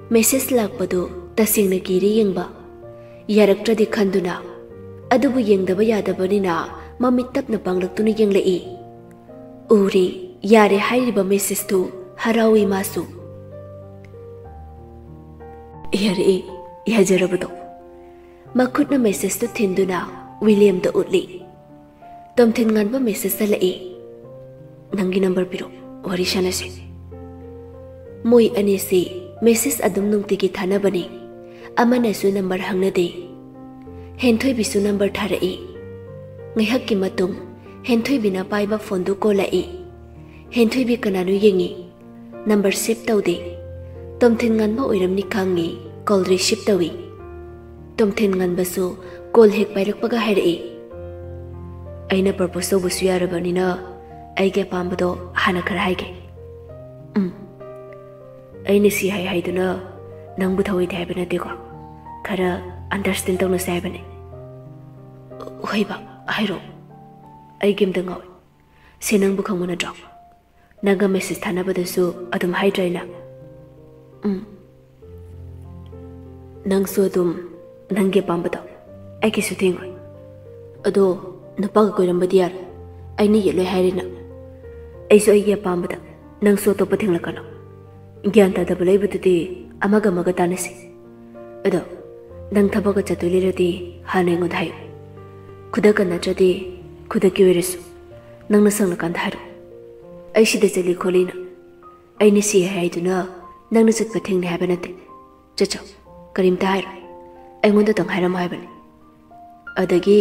ꯃꯦꯁꯦꯖ ꯂꯥꯛꯄꯗꯨ ꯇꯁꯦꯡꯅ ꯀꯤꯔꯦ ꯌꯦꯡꯕ꯫ ꯌꯥꯔꯛꯇ꯭ꯔꯗꯤ ꯈꯟꯗꯨꯅ, ꯑꯗꯨꯕꯨ ꯌꯦꯡꯗꯕ ꯌꯥꯗꯕꯅꯤꯅ ꯃꯃꯤꯠ ꯇꯞꯅ ꯄꯥꯡꯂꯛꯇꯨꯅ ꯌꯦꯡꯂꯛꯏ꯫ ꯎꯔꯦ, ꯌꯥꯔꯦ ꯍꯥꯏꯔꯤꯕ ꯃꯦꯁꯦꯖꯇꯨ꯫ ꯍꯔꯥꯎꯏ ꯃꯥꯁꯨ꯫ ꯌꯥꯔꯛꯏ, ꯌꯥꯖꯔꯕꯗꯣ꯫ ꯃꯈꯨꯠꯅ ꯃꯦꯁꯦꯖꯇꯨ ꯊꯤꯟꯗꯨꯅ ꯋꯤꯂꯤꯌꯝꯗ ꯎꯠꯂꯤ꯫ ꯇꯣꯝꯊꯤꯟ ꯉꯥꯟꯕ ꯃꯦꯁꯦꯖ ꯍꯜꯂꯛꯏ꯫ "ꯅꯪꯒꯤ ꯅꯝꯕꯔ ꯄꯤꯔꯣ, ꯋꯥꯔꯤ ꯁꯥꯟꯅꯁꯤ꯫" ꯃꯣꯏ ꯑꯅꯤꯁꯤ ꯃꯦꯁꯦꯖ ꯑꯗꯨꯝ ꯅꯨꯡꯇꯤꯒꯤ ꯊꯥꯅꯕꯅꯤ꯫ ꯑꯃꯅꯁꯨ ꯅꯝꯕꯔ ꯍꯪꯅꯗꯦ꯫ ꯍꯦꯟꯊꯣꯏꯕꯤꯁꯨ ꯅꯝꯕꯔ ꯊꯥꯔꯛꯏ꯫ ꯉꯥꯏꯍꯥꯛꯀꯤ ꯃꯇꯨꯡ ꯍꯦꯟꯊꯣꯏꯕꯤꯅ ꯄꯥꯏꯕ ꯐꯣꯟꯗꯨ ꯀꯣꯜ ꯂꯥꯛꯏ꯫ ꯍꯦꯟꯊꯣꯏꯕꯤ ꯀꯅꯥꯅꯣ ꯌꯦꯡꯉꯤ꯫ ꯅꯝꯕꯔ ꯁꯦꯚ ꯇꯧꯗꯦ꯫ ꯇꯣꯝꯊꯤꯟ ꯉꯥꯟꯕ ꯑꯣꯏꯔꯝꯅꯤ ꯈꯪꯉꯤ, ꯀꯣꯜ ꯔꯤꯁꯤꯚ ꯇꯧꯏ꯫ ꯇꯣꯝꯊꯤꯟ ꯉꯥꯟꯕꯁꯨ ꯀꯣꯜ ꯍꯦꯛ ꯄꯥꯏꯔꯛꯄꯒ ꯍꯥꯏꯔꯛꯏ, "ꯑꯩꯅ ꯄ꯭ꯔꯄꯣꯁ ꯇꯧꯕꯁꯨ ꯌꯥꯔꯕꯅꯤꯅ ꯑꯩꯒꯤ ꯑꯄꯥꯝꯕꯗꯣ ꯍꯥꯟꯅ ꯈꯔ ꯍꯥꯏꯒꯦ꯫" "ꯎꯝ, ꯑꯩꯅ ꯁꯤ ꯍꯥꯏ ꯍꯥꯏꯗꯨꯅ ꯅꯪꯕꯨ ꯊꯧꯑꯣꯏꯗꯦ ꯍꯥꯏꯕ ꯅꯠꯇꯦꯀꯣ? ꯈꯔ ꯑꯟꯗꯔꯁ꯭ꯇꯦꯟ ꯇꯧꯅꯁꯦ ꯍꯥꯏꯕꯅꯦ꯫" "ꯍꯣꯏꯕ, ꯍꯥꯏꯔꯣ꯫ ꯑꯩ ꯀꯩꯝꯇ ꯉꯥꯎꯏ꯫ ꯁꯤ ꯅꯪꯕꯨ ꯈꯪꯕ ꯅꯠꯇ꯭ꯔꯣ? ꯅꯪꯒ ꯃꯦꯁꯦꯖ ꯊꯥꯅꯕꯗꯁꯨ ꯑꯗꯨꯝ ꯍꯥꯏꯗ꯭ꯔꯥ ꯑꯩꯅ?" "ꯎꯝ꯫ ꯅꯪꯁꯨ ꯑꯗꯨꯝ ꯅꯪꯒꯤ ꯑꯄꯥꯝꯕꯗꯣ, ꯑꯩ ꯀꯩꯁꯨ ꯊꯤꯡꯉꯣꯏ꯫ ꯑꯗꯣ ꯅꯨꯄꯥꯒ ꯀꯣꯏꯔꯝꯕꯗꯤ ꯌꯥꯔꯣꯏ꯫ ꯑꯩꯅ ꯌꯦꯠꯂꯣꯏ ꯍꯥꯏꯔꯤꯅ꯫ ꯑꯩꯁꯨ ꯑꯩꯒꯤ ꯑꯄꯥꯝꯕꯗ, ꯅꯪꯁꯨ ꯑꯇꯣꯞꯄ ꯊꯦꯡꯂꯛꯀꯅꯨ꯫ ꯒ꯭ꯌꯥꯟ ꯇꯥꯗꯕ ꯂꯩꯕꯗꯨꯗꯤ ꯑꯃꯒ ꯑꯃꯒ ꯇꯥꯟꯅꯁꯤ꯫ ꯑꯗꯣ ꯅꯪ ꯊꯕꯛꯀ ꯆꯠꯇꯣꯏ ꯂꯩꯔꯗꯤ ꯍꯥꯟꯅ ꯑꯩꯉꯣꯟꯗ ꯍꯥꯏꯌꯨ꯫ ꯈꯨꯗꯛꯀ ꯅꯠꯇ꯭ꯔꯗꯤ ꯈꯨꯗꯛꯀꯤ ꯑꯣꯏꯔꯁꯨ ꯅꯪꯅ ꯁꯪꯂꯀꯥꯟꯗ ꯍꯥꯏꯔꯛꯑꯣ꯫ ꯑꯩ ꯁꯤꯗ ꯆꯠꯂꯤ ꯈꯣꯠꯂꯤꯅ ꯑꯩꯅ ꯁꯤ ꯍꯥꯏꯗꯨꯅ ꯅꯪꯅ ꯆꯠꯄ ꯊꯤꯡꯅꯤ ꯍꯥꯏꯕ ꯅꯠꯇꯦ꯫ ꯆꯠꯆꯧ, ꯀꯔꯤꯝꯇ ꯍꯥꯏꯔꯣꯏ꯫ ꯑꯩꯉꯣꯟꯗꯇꯪ ꯍꯥꯏꯔꯝꯃꯣ ꯍꯥꯏꯕꯅꯤ꯫ ꯑꯗꯒꯤ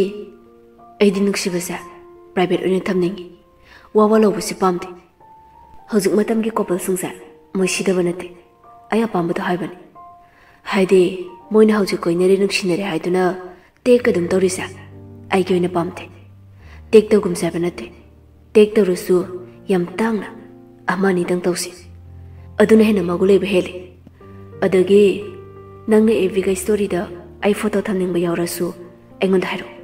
ꯑꯩꯗꯤ ꯅꯨꯡꯁꯤꯕꯁꯦ private ꯑꯣꯏꯅ ꯊꯝꯅꯤꯡꯉꯤ꯫ ꯋꯥ ꯋꯥ ꯂꯧꯕꯁꯦ ꯄꯥꯝꯗꯦ꯫ ꯍꯧꯖꯤꯛ ꯃꯇꯝꯒꯤ coupleꯁꯤꯡꯁꯦ ꯃꯣꯏ ꯁꯤꯗꯕ ꯅꯠꯇꯦ꯫ ꯑꯩ ꯑꯄꯥꯝꯕꯗꯣ ꯍꯥꯏꯕꯅꯤ꯫ ꯍꯥꯏꯗꯤ ꯃꯣꯏꯅ ꯍꯧꯖꯤꯛ ꯀꯣꯏꯅꯔꯦ ꯅꯨꯡꯁꯤꯅꯔꯦ ꯍꯥꯏꯗꯨꯅ take ꯑꯗꯨꯝ ꯇꯧꯔꯤꯁꯦ ꯑꯩꯒꯤ ꯑꯣꯏꯅ ꯄꯥꯝꯗꯦ꯫ Take ꯇꯧꯒꯨꯝꯁꯦ ꯍꯥꯏꯕ ꯅꯠꯇꯦ꯫ Take ꯇꯧꯔꯁꯨ ꯌꯥꯝ ꯇꯥꯡꯅ ꯑꯃ ꯑꯅꯤꯗꯪ ꯇꯧꯁꯤ꯫ ꯑꯗꯨꯅ ꯍꯦꯟꯅ ꯃꯒꯨꯟ ꯂꯩꯕ ꯍꯦꯜꯂꯤ꯫ ꯑꯗꯒꯤ ꯅꯪꯅ FBꯒ storyꯗ ꯑꯩ photo ꯊꯝꯅꯤꯡꯕ ꯌꯥꯎꯔꯁꯨ ꯑꯩꯉꯣꯟꯗ ꯍꯥꯏꯔꯛꯑꯣ꯫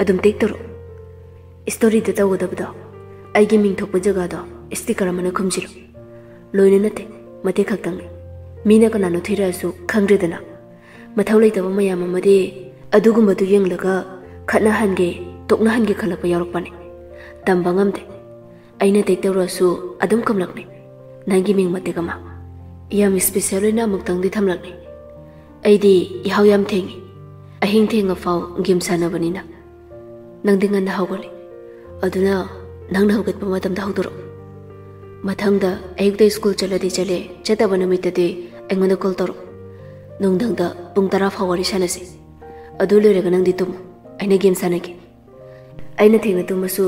ꯑꯗꯨꯝ take ꯇꯧꯔꯛꯑꯣ꯫ Storyꯗ ꯇꯧꯒꯗꯕꯗꯣ ꯑꯩꯒꯤ ꯃꯤꯡ ꯊꯣꯛꯄ ꯖꯒꯥꯗꯣ sticker ꯑꯃꯅ ꯈꯨꯝꯖꯤꯜꯂꯨ꯫ ꯂꯣꯏꯅ ꯅꯠꯇꯦ, ꯃꯇꯦꯛ ꯈꯛꯇꯪꯅꯤ꯫ ꯃꯤꯅ ꯀꯅꯥꯅꯣ ꯊꯤꯔꯛꯑꯁꯨ ꯈꯪꯗ꯭ꯔꯦꯗꯅ꯫ ꯃꯊꯧ ꯂꯩꯇꯕ ꯃꯌꯥꯝ ꯑꯃꯗꯤ ꯑꯗꯨꯒꯨꯝꯕꯗꯨ ꯌꯦꯡꯂꯒ ꯈꯠꯅꯍꯟꯒꯦ, ꯇꯣꯛꯅꯍꯟꯒꯦ ꯈꯜꯂꯛꯄ ꯌꯥꯎꯔꯛꯄꯅꯤ꯫ ꯇꯝꯕ ꯉꯝꯗꯦ꯫ ꯑꯩꯅ take ꯇꯧꯔꯁꯨ ꯑꯗꯨꯝ ꯈꯨꯝꯂꯛꯅꯤ꯫ ꯅꯪꯒꯤ ꯃꯤꯡ ꯃꯇꯦꯛ ꯑꯃ ꯌꯥꯝ special ꯑꯣꯏꯅ ꯑꯃꯨꯛꯇꯪꯗꯤ ꯊꯝꯂꯛꯅꯤ꯫ ꯑꯩꯗꯤ ꯌꯥꯍꯧ ꯌꯥꯝ ꯊꯦꯡꯉꯤ꯫ ꯑꯍꯤꯡ ꯊꯦꯡꯉꯐꯥꯎ game ꯁꯥꯟꯅꯕꯅꯤꯅ꯫ ꯅꯪꯗꯤ ꯉꯟꯅ ꯍꯧꯒꯠꯂꯤ꯫ ꯑꯗꯨꯅ ꯅꯪꯅ ꯍꯧꯒꯠꯄ ꯃꯇꯝꯗ ꯍꯧꯗꯣꯔꯛꯎ꯫ ꯃꯊꯪꯗ ꯑꯌꯨꯛꯇ school ꯆꯠꯂꯗꯤ ꯆꯠꯂꯦ, ꯆꯠꯇꯕ ꯅꯨꯃꯤꯠꯇꯗꯤ ꯑꯩꯉꯣꯟꯗ call ꯇꯧꯔꯛꯎ꯫ ꯅꯨꯡꯗꯥꯡꯗ ꯄꯨꯡ ꯇꯔꯥ ꯐꯥꯎ ꯋꯥꯔꯤ ꯁꯥꯟꯅꯁꯤ꯫ ꯑꯗꯨ ꯂꯣꯏꯔꯒ ꯅꯪꯗꯤ ꯇꯨꯝꯃꯨ, ꯑꯩꯅ game ꯁꯥꯟꯅꯒꯦ꯫ ꯑꯩꯅ ꯊꯦꯡꯅ ꯇꯨꯝꯃꯁꯨ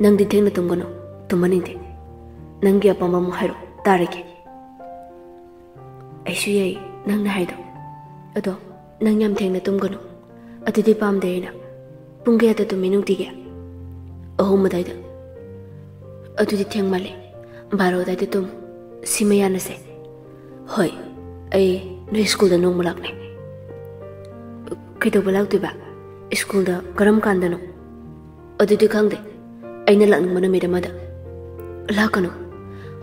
ꯅꯪꯗꯤ ꯊꯦꯡꯅ ꯇꯨꯝꯒꯅꯨ, ꯇꯨꯝꯍꯟꯅꯤꯡꯗꯦ꯫ ꯅꯪꯒꯤ ꯑꯄꯥꯝꯕ ꯑꯃ ꯍꯥꯏꯔꯣ, ꯇꯥꯔꯒꯦ꯫ ꯑꯩꯁꯨ ꯌꯥꯏ ꯅꯪꯅ ꯍꯥꯏꯗꯣ꯫ ꯑꯗꯣ ꯅꯪ ꯌꯥꯝ ꯊꯦꯡꯅ ꯇꯨꯝꯒꯅꯨ꯫ ꯑꯗꯨꯗꯤ ꯄꯥꯝꯗꯦ ꯑꯩꯅ꯫ ꯄꯨꯡ ꯀꯌꯥꯗ ꯇꯨꯝꯃꯤ ꯅꯨꯡꯇꯤꯒꯤ? ꯑꯍꯨꯝ ꯑꯗꯥꯏꯗ꯫ ꯑꯗꯨꯗꯤ ꯊꯦꯡꯃꯜꯂꯦ꯫ ꯕꯥꯔꯣ ꯑꯗꯥꯏꯗ ꯇꯨꯝꯃꯨ꯫ ꯁꯤꯃ ꯌꯥꯅꯁꯦ꯫ ꯍꯣꯏ, ꯑꯩ ꯅꯣꯏ schoolꯗ ꯅꯣꯡꯃ ꯂꯥꯛꯅꯤ꯫ ꯀꯩꯗꯧꯕ ꯂꯥꯛꯇꯣꯏꯕ? Schoolꯗ ꯀꯔꯝ ꯀꯥꯟꯗꯅꯣ? ꯑꯗꯨꯗꯤ ꯈꯪꯗꯦ꯫ ꯑꯩꯅ ꯂꯥꯛꯅꯤꯡꯕ ꯅꯨꯃꯤꯠ ꯑꯃꯗ꯫ ꯂꯥꯛꯀꯅꯨ꯫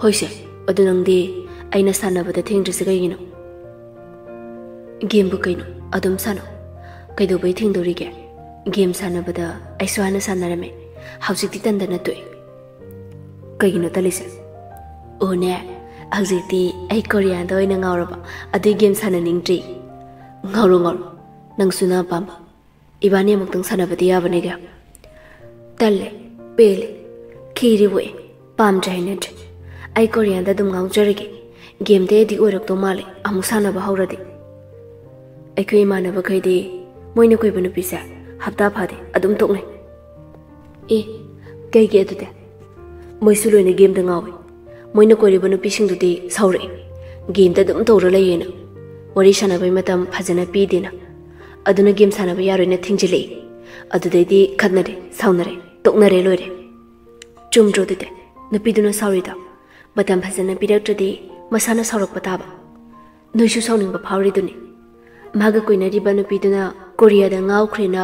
ꯍꯣꯏꯁꯦ, ꯑꯗꯨ ꯅꯪꯗꯤ ꯑꯩꯅ ꯁꯥꯟꯅꯕꯗ ꯊꯦꯡꯗ꯭ꯔꯤꯁꯦ ꯀꯩꯒꯤꯅꯣ? Gameꯕꯨ ꯀꯩꯅꯣ? ꯑꯗꯨꯝ ꯁꯥꯟꯅꯧ꯫ ꯀꯩꯗꯧꯕꯩ ꯊꯦꯡꯗꯧꯔꯤꯒꯦ? Game ꯁꯥꯟꯅꯕꯗ ꯑꯩꯁꯨ ꯍꯥꯟꯅ ꯁꯥꯟꯅꯔꯝꯃꯦ꯫ ꯍꯧꯖꯤꯛꯇꯤ ꯇꯟꯗꯅ ꯇꯣꯛꯑꯦ꯫ ꯀꯩꯒꯤꯅꯣ ꯇꯜꯂꯤꯁꯦ? ꯑꯣꯅꯦ, ꯍꯧꯖꯤꯛꯇꯤ ꯑꯩ Koreanꯗ ꯑꯣꯏꯅ ꯉꯥꯎꯔꯕ꯫ ꯑꯗꯨꯏ game ꯁꯥꯟꯅꯅꯤꯡꯗ꯭ꯔꯤ꯫ ꯉꯥꯎꯔꯣ, ꯉꯥꯎꯔꯣ꯫ ꯅꯪꯁꯨ ꯅꯪ ꯑꯄꯥꯝꯕ꯫ ꯏꯕꯥꯅꯤ ꯑꯃꯨꯛꯇꯪ ꯁꯥꯟꯅꯕꯗꯤ ꯌꯥꯕꯅꯦ ꯀꯌꯥ? ꯇꯜꯂꯦ, ꯄꯦꯜꯂꯦ, ꯈꯤꯔꯦ ꯋꯦ, ꯄꯥꯝꯗ꯭ꯔꯦ, ꯍꯩꯅꯗ꯭ꯔꯦ꯫ ꯑꯩ ꯀꯣꯔꯤꯌꯥꯟꯗ ꯑꯗꯨꯝ ꯉꯥꯎꯖꯔꯒꯦ꯫ ꯒꯦꯝꯗꯩ ꯑꯦꯗꯤꯛ ꯑꯣꯏꯔꯛꯇꯧ ꯃꯥꯜꯂꯦ ꯑꯃꯨꯛ ꯁꯥꯟꯅꯕ ꯍꯧꯔꯗꯤ꯫ ꯑꯩꯈꯣꯏ ꯏꯃꯥꯟꯅꯕꯈꯩꯗꯤ ꯃꯣꯏꯅ ꯀꯣꯏꯕ ꯅꯨꯄꯤꯁꯦ ꯍꯞꯇꯥ ꯐꯥꯗꯦ ꯑꯗꯨꯝ ꯇꯣꯛꯅꯩ꯫ ꯑꯦ, ꯀꯩꯒꯤ ꯑꯗꯨꯗꯤ? ꯃꯣꯏꯁꯨ ꯂꯣꯏꯅ ꯒꯦꯝꯗ ꯉꯥꯎꯋꯦ꯫ ꯃꯣꯏꯅ ꯀꯣꯏꯔꯤꯕ ꯅꯨꯄꯤꯁꯤꯡꯗꯨꯗꯤ ꯁꯥꯎꯔꯛꯑꯦ, ꯒꯦꯝꯗ ꯑꯗꯨꯝ ꯇꯧꯔ ꯂꯩꯌꯦꯅ꯫ ꯋꯥꯔꯤ ꯁꯥꯟꯅꯕꯩ ꯃꯇꯝ ꯐꯖꯅ ꯄꯤꯗꯦꯅ꯫ ꯑꯗꯨꯅ ꯒꯦꯝ ꯁꯥꯟꯅꯕ ꯌꯥꯔꯣꯏꯅ ꯊꯤꯡꯖꯤꯜꯂꯛꯏ꯫ ꯑꯗꯨꯗꯩꯗꯤ ꯈꯠꯅꯔꯦ, ꯁꯥꯎꯅꯔꯦ, ꯇꯣꯛꯅꯔꯦ, ꯂꯣꯏꯔꯦ꯫ ꯆꯨꯝꯗ꯭ꯔꯣ ꯑꯗꯨꯗꯤ? ꯅꯨꯄꯤꯗꯨꯅ ꯁꯥꯎꯔꯤꯗꯣ ꯃꯇꯝ ꯐꯖꯅ ꯄꯤꯔꯛꯇ꯭ꯔꯗꯤ ꯃꯁꯥꯅ ꯁꯥꯎꯔꯛꯄ ꯇꯥꯕ꯫ ꯅꯣꯏꯁꯨ ꯁꯥꯎꯅꯤꯡꯕ ꯐꯥꯎꯔꯤꯗꯨꯅꯤ꯫ ꯃꯥꯒ ꯀꯣꯏꯅꯔꯤꯕ ꯅꯨꯄꯤꯗꯨꯅ ꯀꯣꯔꯤꯌꯥꯗ ꯉꯥꯎꯈ꯭ꯔꯦꯅ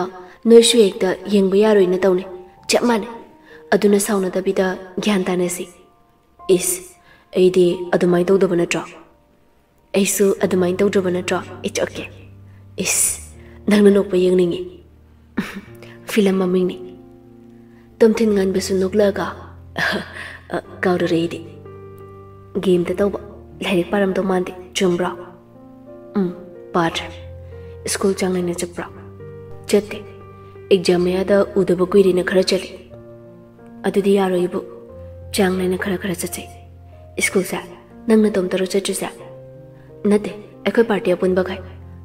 ꯅꯣꯏꯁꯨ ꯍꯦꯛꯇ ꯌꯦꯡꯕ ꯌꯥꯔꯣꯏꯅ ꯇꯧꯅꯤ꯫ ꯆꯞ ꯃꯥꯟꯅꯩ꯫ ꯑꯗꯨꯅ ꯁꯥꯎꯅꯗꯕꯤꯗ ꯒ꯭ꯌꯥꯟ ꯇꯥꯅꯁꯤ꯫ ꯏꯁ, ꯑꯩꯗꯤ ꯑꯗꯨꯃꯥꯏꯅ ꯇꯧꯗꯕ ꯅꯠꯇ꯭ꯔꯣ? ꯑꯩꯁꯨ ꯑꯗꯨꯃꯥꯏꯅ ꯇꯧꯗ꯭ꯔꯕ ꯅꯠꯇ꯭ꯔꯣ? It's okay. ꯏꯁ, ꯅꯪꯅ ꯅꯣꯛꯄ ꯌꯦꯡꯅꯤꯡꯉꯤ꯫ ꯐꯤꯂꯝ ꯃꯃꯤꯡꯅꯤ꯫ ꯇꯣꯝꯊꯤꯟ ꯉꯥꯟꯕꯁꯨ ꯅꯣꯛꯂꯛꯑꯒ, "ꯑ, ꯀꯥꯎꯔꯨꯔꯦ ꯑꯩꯗꯤ꯫ ꯒꯦꯝꯗ ꯇꯧꯕ, ꯂꯥꯏꯔꯤꯛ ꯄꯥꯔꯝꯗꯧ ꯃꯥꯟꯗꯦ, ꯆꯨꯝꯕ꯭ꯔꯣ?" "ꯎꯝ, ꯄꯥꯗ꯭ꯔꯦ꯫ ꯁ꯭ꯀꯨꯜ ꯆꯥꯡ ꯅꯥꯏꯅ ꯆꯠꯄ꯭ꯔꯣ?" "ꯆꯠꯇꯦ꯫ ꯑꯦꯛꯖꯥꯝ ꯃꯌꯥꯗ ꯎꯗꯕ ꯀꯨꯏꯔꯦꯅ ꯈꯔ ꯆꯠꯂꯤ꯫" "ꯑꯗꯨꯗꯤ ꯌꯥꯔꯣꯏ ꯏꯕꯨ꯫ ꯆꯥꯡ ꯅꯥꯏꯅ ꯈꯔ ꯈꯔ ꯆꯠꯁꯦ꯫ ꯁ꯭ꯀꯨꯜꯁꯦ ꯅꯪ ꯅꯇꯣꯝꯇꯔꯣ ꯆꯠꯇ꯭ꯔꯤꯁꯦ?" "ꯅꯠꯇꯦ, ꯑꯩꯈꯣꯏ ꯄꯥꯔꯇꯤ ꯑꯄꯨꯟꯕꯈꯩ꯫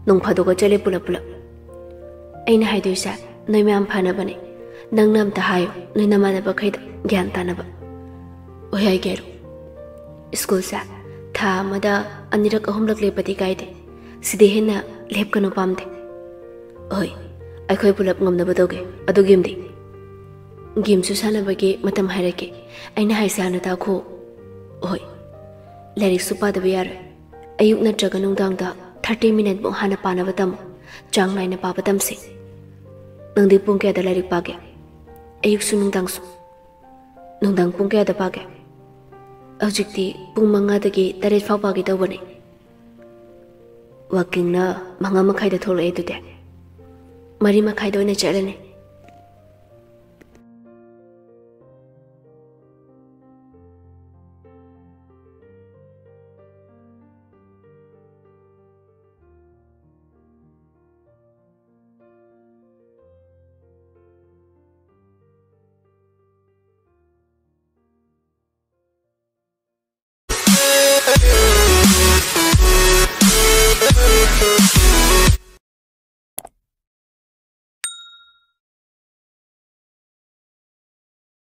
ꯅꯣꯡ ꯐꯥꯗꯣꯛꯀ ꯆꯠꯂꯦ ꯄꯨꯂꯞ ꯄꯨꯂꯞ꯫" "ꯑꯩꯅ ꯍꯥꯏꯗꯣꯏꯁꯦ ꯅꯣꯏ ꯃꯌꯥꯝ ꯐꯅꯕꯅꯦ꯫ ꯅꯪꯅ ꯑꯝꯇ ꯍꯥꯏꯌꯣ ꯅꯣꯏ ꯅꯃꯥꯟꯅꯕꯈꯩꯗ ꯒ꯭ꯌꯥꯟ ꯇꯥꯅꯕ꯫" "ꯍꯣꯏ, ꯍꯥꯏꯒꯦ ꯍꯥꯏꯔꯣ?" "ꯁ꯭ꯀꯨꯜꯁꯦ ꯊꯥ ꯑꯃꯗ ꯑꯅꯤꯔꯛ ꯑꯍꯨꯝꯂꯛ ꯂꯦꯞꯄꯗꯤ ꯀꯥꯏꯗꯦ꯫ ꯁꯤꯗꯩ ꯍꯦꯟꯅ ꯂꯦꯞꯀꯅꯨ ꯄꯥꯝꯗꯦ꯫" "ꯍꯣꯏ, ꯑꯩꯈꯣꯏ ꯄꯨꯂꯞ ꯉꯝꯅꯕ ꯇꯧꯒꯦ꯫ ꯑꯗꯨ ꯒꯦꯝꯗꯤ?" "ꯒꯦꯝꯁꯨ ꯁꯥꯟꯅꯕꯒꯤ ꯃꯇꯝ ꯍꯥꯏꯔꯛꯀꯦ꯫ ꯑꯩꯅ ꯍꯥꯏꯁꯦ ꯍꯥꯟꯅ ꯇꯥꯈꯣ꯫" "ꯍꯣꯏ, ꯂꯥꯏꯔꯤꯛꯁꯨ ꯄꯥꯗꯕ ꯌꯥꯔꯣꯏ꯫ ꯑꯌꯨꯛ ꯅꯠꯇ꯭ꯔꯒ ꯅꯨꯡꯗꯥꯡꯗ ꯊꯥꯔꯇꯤ ꯃꯤꯅꯠꯃꯨꯛ ꯍꯥꯟꯅ ꯄꯥꯅꯕ ꯇꯝꯃꯨ꯫ ꯆꯥꯡ ꯅꯥꯏꯅ ꯄꯥꯕ ꯇꯝꯁꯤ꯫ ꯅꯪꯗꯤ ꯄꯨꯡ ꯀꯌꯥꯗ ꯂꯥꯏꯔꯤꯛ ꯄꯥꯒꯦ?" "ꯑꯌꯨꯛꯁꯨ ꯅꯨꯡꯗꯥꯡꯁꯨ꯫" "ꯅꯨꯡꯗꯥꯡ ꯄꯨꯡ ꯀꯌꯥꯗ ꯄꯥꯒꯦ?" "ꯍꯧꯖꯤꯛꯇꯤ ꯄꯨꯡ ꯃꯉꯥꯗꯒꯤ ꯇꯔꯦꯠ ꯐꯥꯎ ꯄꯥꯒꯦ ꯇꯧꯕꯅꯦ꯫" "ꯋꯥꯛꯀꯤꯡꯅ ꯃꯉꯥ ꯃꯈꯥꯏꯗ ꯊꯣꯛꯂꯛꯑꯦ ꯑꯗꯨꯗꯤ꯫ ꯃꯔꯤ ꯃꯈꯥꯏꯗ ꯑꯣꯏꯅ ꯆꯠꯂꯅꯤ꯫